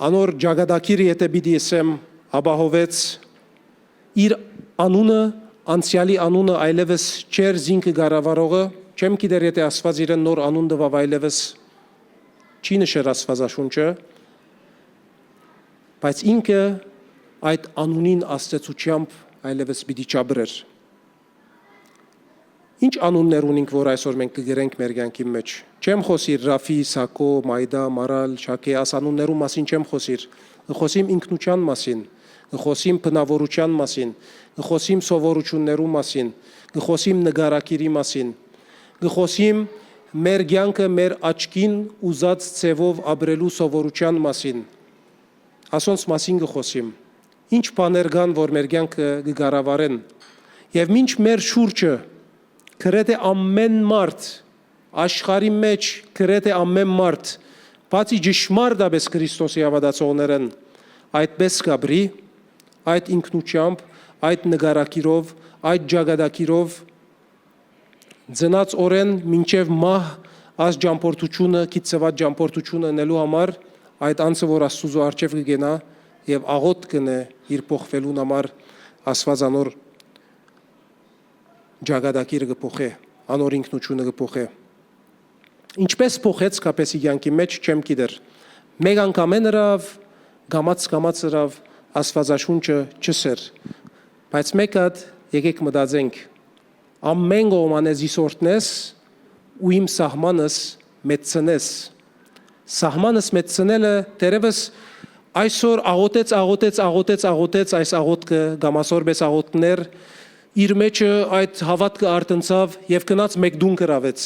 անոր ճակատագիրը, եթէ պիտի ըսեմ, ապահովեց, իր անունը, անցեալի անունը այլեւս չէր զինքը կառավարողը, չեմ գիտեր, եթէ Աստուած իրեն նոր անուն տուաւ, այլեւս չի նշեր Աստուածաշունչը, բայց ինքը այդ անունին աստեցութեամբ այլեւս պիտի չապրեր։ Ինչ անուններ ունինք, որ այսօր մենք կը գրենք մեր կեանքին մէջ։ Չեմ խօսիր Ռաֆի, Սակո, Մայդա, Մարալ, Շաքե, աս անուններու մասին չեմ խօսիր։ Կը խօսիմ ինքնութեան մասին, կը խօսիմ բնաւորութեան մասին, կը խօսիմ սովորութիւններու մասին, կը խօսիմ նկարագիրի մասին, կը խօսիմ մեր կեանքը մեր աչքին ուզած ձեւով ապրելու սովորութեան մասին։ Ասոնց մասին կը խօսիմ։ ինչ բաներ կան, որ մեր կեանքը կը կառավարեն։ Եւ մինչ մեր շուրջը գրեթէ ամեն մարդ, աշխարհի մէջ գրեթէ ամեն մարդ, բացի ճշմարտապէս Քրիստոսի հաւատացողներէն, այդպէս կ'ապրի, այդ ինքնութեամբ, այդ նկարագիրով, այդ ճակատագիրով, ծնած օրէն մինչեւ մահ, այս ճամբորդութիւնը, գիտցուած ճամբորդութիւնը ընելու համար, այդ անձը, որ Աստուծոյ առջեւ կը կենայ եւ աղօթք կ'ընէ իր փոխուելուն համար, Աստուած անոր ճակատագիրը կը փոխէ, անոր ինքնութիւնը կը փոխէ։ Ինչպէս փոխեց Կապէսի կեանքի մէջ, չեմ գիտեր։ Մեկ անգամէն ըրաւ, կամաց-կամաց ըրաւ, Աստուածաշունչը չըսէր։ Բայց մէկ հատ եկէք մտածենք։ Ամեն կողմէ զիս օրհնես ու իմ սահմանս մեծցնես։ Սահմանս մեծցնելը, դեռեւս այսօր աղօթեց, աղօթեց, աղօթեց, աղօթեց այս աղօթքը կամ ասոր պէս աղօթքներ, իր մէջը այդ հաւատքը արթնցաւ եւ գնաց մէկ տուն գրաւեց։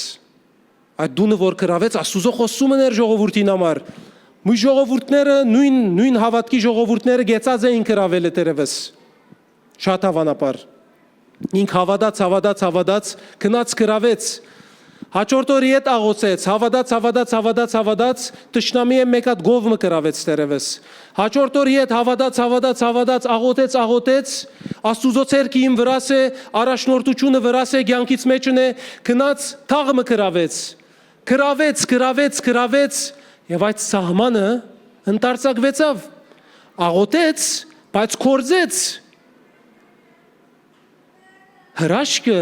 Այդ տունը որ գրաւեց, Աստուծոյ խոստումը էր ժողովուրդին համար։ Մյուս ժողովուրդները, նոյն, նոյն հաւատքի ժողովուրդները կեցած էին գրաւելը, դեռեւս շատ հաւանաբար։ Ինք հաւատաց, հաւատաց, հաւատաց, գնաց գրաւեց։ Հաջորդ օրը ետ աղօթեց, հաւատաց, հաւատաց, հաւատաց, հաւատաց, թշնամիէն մէկ հատ կով մը գրաւեց, դեռեւս։ Հաջորդ օրը ետ հաւատաց, հաւատաց, հաւատաց, աղօթեց, աղօթեց, Աստուծոյ ցերկին վրաս է, առաջնորդութիւնը վրաս է, կեանքից մէջն է, գնաց թաղ մը գրաւեց։ Գրաւեց, գրաւեց, գրաւեց, եւ այդ սահմանը ընդարձակուեցաւ։ Աղօթեց, բայց գործեց։ Հրաշքը,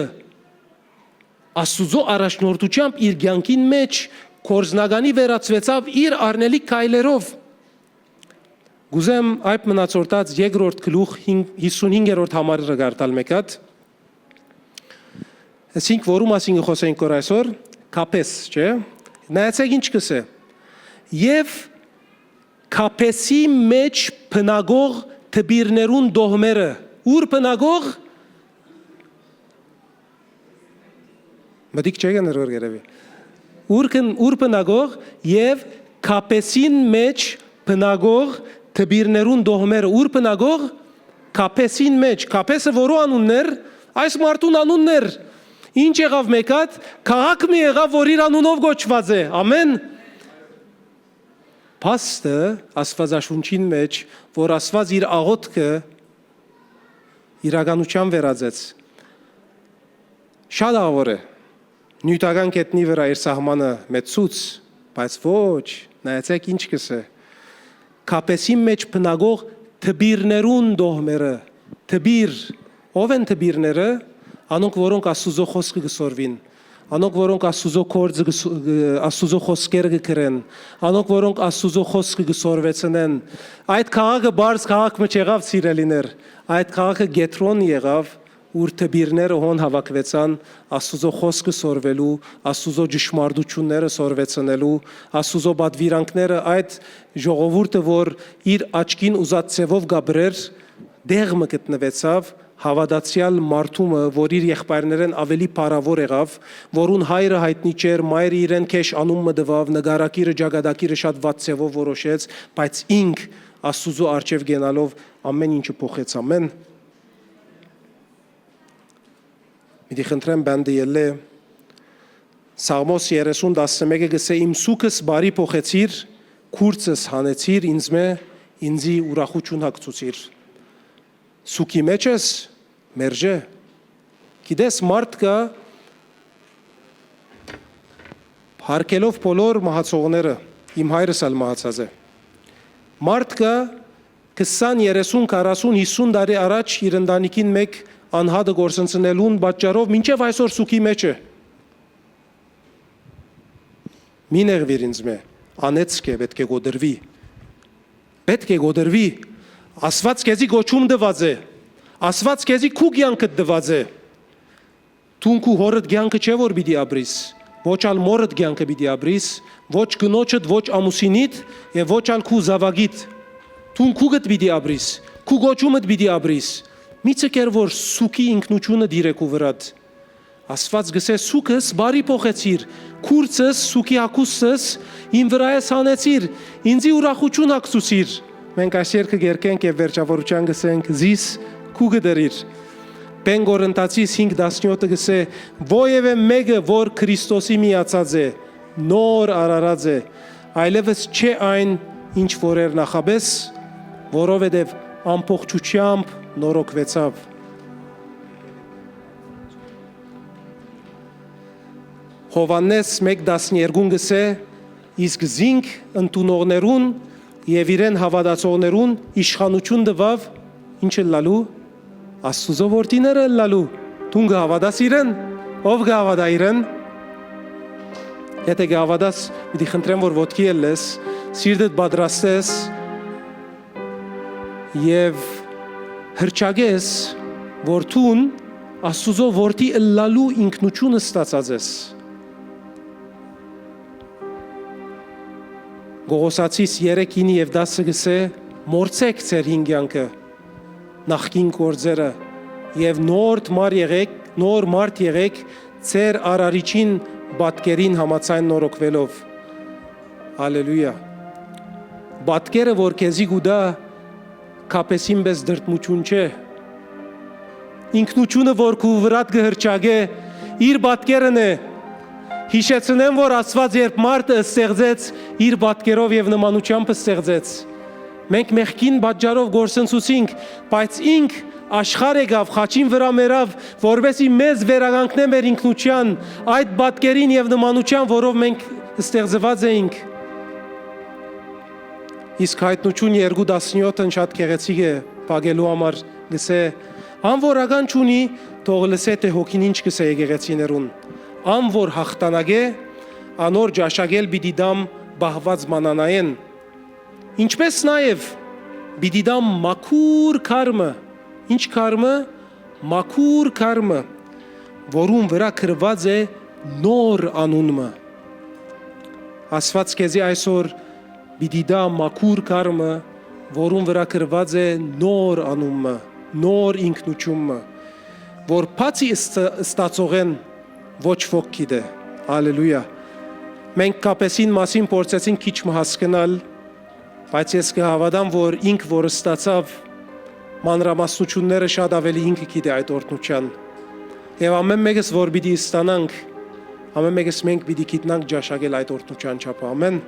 Աստուծոյ առաջնորդութեամբ իր կեանքին մէջ գործնականի վերածուեցաւ իր առնելիք քայլերով։ Կ'ուզեմ այդ մնացորդած երկրորդ գլուխ, հին-, հիսունհինգերորդ համարը կարդալ մէկ հատ։ Այսինք, որու մասին կը խօսենք որ այսօր, Կապէս, չէ՞։ Նայեցեք ինչ կ'ըսէ։ Եւ Կապէսի մէջ բնակող դպիրներուն տոհմերը, ո՞ւր բնակող։ Մտիկ չէ՞ կը նրոր գերեւի։ Ո՞ւր կն-, ո՞ւր բնակող եւ Կապէսին մէջ բնակող դպիրներուն տոհմերը, ո՞ւր բնակող։ Կապէսին մէջ, Կապէսը որու անունն էր, այս մարդուն անունն էր։ Ինչ եղաւ մէկ հատ, քաղաք մը եղաւ, որ իր անունով կոչուած է։ Ամեն։ Փաստը Աստուածաշունչին մէջ, որ Աստուած իր աղօթքը իրականութեան վերածեց։ Շատ աղաւոր է։ Նիւթական գետնի վրայ իր սահմանը մեծցուց, բայց ոչ, նայեցեք ինչ կ'ըսէ։ Կապէսին մէջ բնակող դպիրներուն տոհմերը, դպիր, ո՞վ են դպիրները, անոնք որոնք Աստուծոյ խօսքը կը սորվին, անոնք որոնք Աստուծոյ գործը կը ս-, կը, Աստուծոյ խօսքերը կը գրեն, անոնք որոնք Աստուծոյ խօսքը կը սորվեցնեն։ Այդ քաղաքը պարզ քաղաք մը չեղաւ, սիրելիներ, այդ քաղաքը կեդրոն եղաւ, ուր դպիրները հոն հաւաքուեցան Աստուծոյ խօսքը սորվելու, Աստուծոյ ճշմարտութիւնները սորվեցնելու, Աստուծոյ պատուիրանքները, այդ ժողովուրդը, որ իր աչքին ուզած ձեւով կ'ապրէր, տեղ մը գտնուեցաւ, հաւատացեալ մարդու մը, որ իր եղբայրներէն աւելի փառաւոր եղաւ, որուն հայրը յայտնի չէր, մայրը իրեն գէշ անուն մը տուաւ, նկարագիրը, ճակատագիրը շատ վատ ձեւով որոշեց, բայց ինք Աստուծոյ առջեւ կենալով ամեն ինչը փոխեց, ամեն։ Պիտի խնդրեմ բանդը ելլէ։ Սաղմոս երեսուն տասնմէկը կ'ըսէ. «Իմ սուքս բարի փոխեցիր, քուրծս հանեցիր ինձմէ, ինծի ուրախութիւն հագցուցիր»։ Սուքի մէջ ես, մերժէ։ Գիտես, մարդ կայ, հարգելով բոլոր մահացողները, իմ հայրս ալ մահացած է։ Մարդ կայ, քսան, երեսուն, քառասուն, հիսուն տարի առաջ իր ընտանիքին մէկ անհատը կորսնցնելուն պատճառով մինչեւ այսօր սուքի մէջ է։ Մի նեղուիր ինձմէ, անեծք է, պէտք է կոտրուի։ Պէտք է կոտրուի։ Աստուած քեզի կոչում տուած է։ Աստուած քեզի քու կեանքդ տուած է։ Դուն քու հօրդ կեանքը չէ՞ որ պիտի ապրիս, ոչ ալ մօրդ կեանքը պիտի ապրիս, ոչ կնոջդ, ոչ ամուսինիդ եւ ոչ ալ քու զաւակիդ։ Դուն քուկդ պիտի ապրիս, քու կոչումդ պիտի ապրիս։ Մի ձգեր որ սուքի ինքնութիւնը տիրէ քու վրադ։ Աստուած կ'ըսէ. «Սուքս բարի փոխեցիր, քուրծս, սուքի հագուստս իմ վրայ ես հանեցիր, ինծի ուրախութիւն հագցուցիր»։ Մենք այս երգը կերկենք եւ վերջավորութեան կ'ըսենք. «Զիս քու կը դրիր»։ Բեն Կորինթացիս հինգ տասնեօթը կ'ըսէ. «Որեւէ մէկը որ Քրիստոսի միացած է, նոր արարած է, այլեւս չէ այն, ինչ որ էր նախապէս, որովհետեւ ամբողջութեամբ նորոգուեցաւ»։ Յովհաննէս մէկ տասներկուն կ'ըսէ. «Իսկ զինք ընդունողներուն եւ իրեն հաւատացողներուն իշխանութիւն տուաւ ինչ ըլլալու, Աստուծոյ որդիները ըլլալու»։ Դուն կը հաւատա՞ս իրեն։ Ո՞վ կը հաւատայ իրեն։ Եթէ կը հաւատաս, պիտի խնդրեմ որ ոտքի ելլես, սիրտդ պատրաստես եւ հռչակես, որ դուն Աստուծոյ որդի ըլլալու ինքնութիւն ստացած ես։ Կողոսացիս երեք, ինը եւ տասը կ'ըսէ. «Մոռցէք ձեր հին կեանքը, նախկին գործերը, եւ նոր մար եղեք, նոր մարդ եղեք, ձեր Արարիչին պատկերին համաձայն նորոգուելով»։ Հալելույա։ Պատկերը որ քեզի կու տայ, կապեսին պէս դրդմութիւն չէ։ Ինքնութիւնը որ քու վրադ կը հռչակէ, իր պատկերն է։ Յիշեցնեմ որ Աստուած երբ մարդը ստեղծեց, իր պատկերով եւ նմանութեամբ ստեղծեց։ Մենք մեղքին պատճառով կորսնցուցինք, բայց ինք աշխարհ եկաւ, խաչին վրայ մեռաւ, որպեսզի մեզ վերականգնէ մեր ինքնութեան, այդ պատկերին եւ նմանութեան, որով մենք ստեղծուած էինք։ Իսկ Յայտնութիւն երկու տասնեօթը շատ գեղեցիկ է փակելու համար, կ'ըսէ. «Ան որ ական չունի, թող լսէ թէ հոգին ինչ կ'ըսէ եկեղեցիներուն։ Ան որ յաղթանակէ, անոր ճաշակել պիտի տամ պահուած մանանայէն, ինչպէս նաեւ պիտի տամ մաքուր քարմը»։ Ինչ քարմը։ Մաքուր քարմը, որուն վրայ գրուած է նոր անուն մը։ Աստուած քեզի այսօր պիտի տայ մաքուր քարմը, որուն վրայ գրուած է նոր անուն մը, նոր ինքնութիւն մը, որ բացի ըստ-, ըստացողէն ոչ ոք գիտէ։ Հալելույա։ Մենք կապեսին մասին փորձեցինք քիչ մը հասկնալ, բայց ես կը հաւատամ որ ինք որ ըստացաւ, մանրամասնութիւնները շատ աւելի ինքը գիտէ այդ օրհնութեան։ Եւ ամէն մէկս որ պիտի ըստանանք, ամէն մէկս մենք պիտի գիտնանք ճաշակել այդ օրհնութեան չափը։ Ամէն։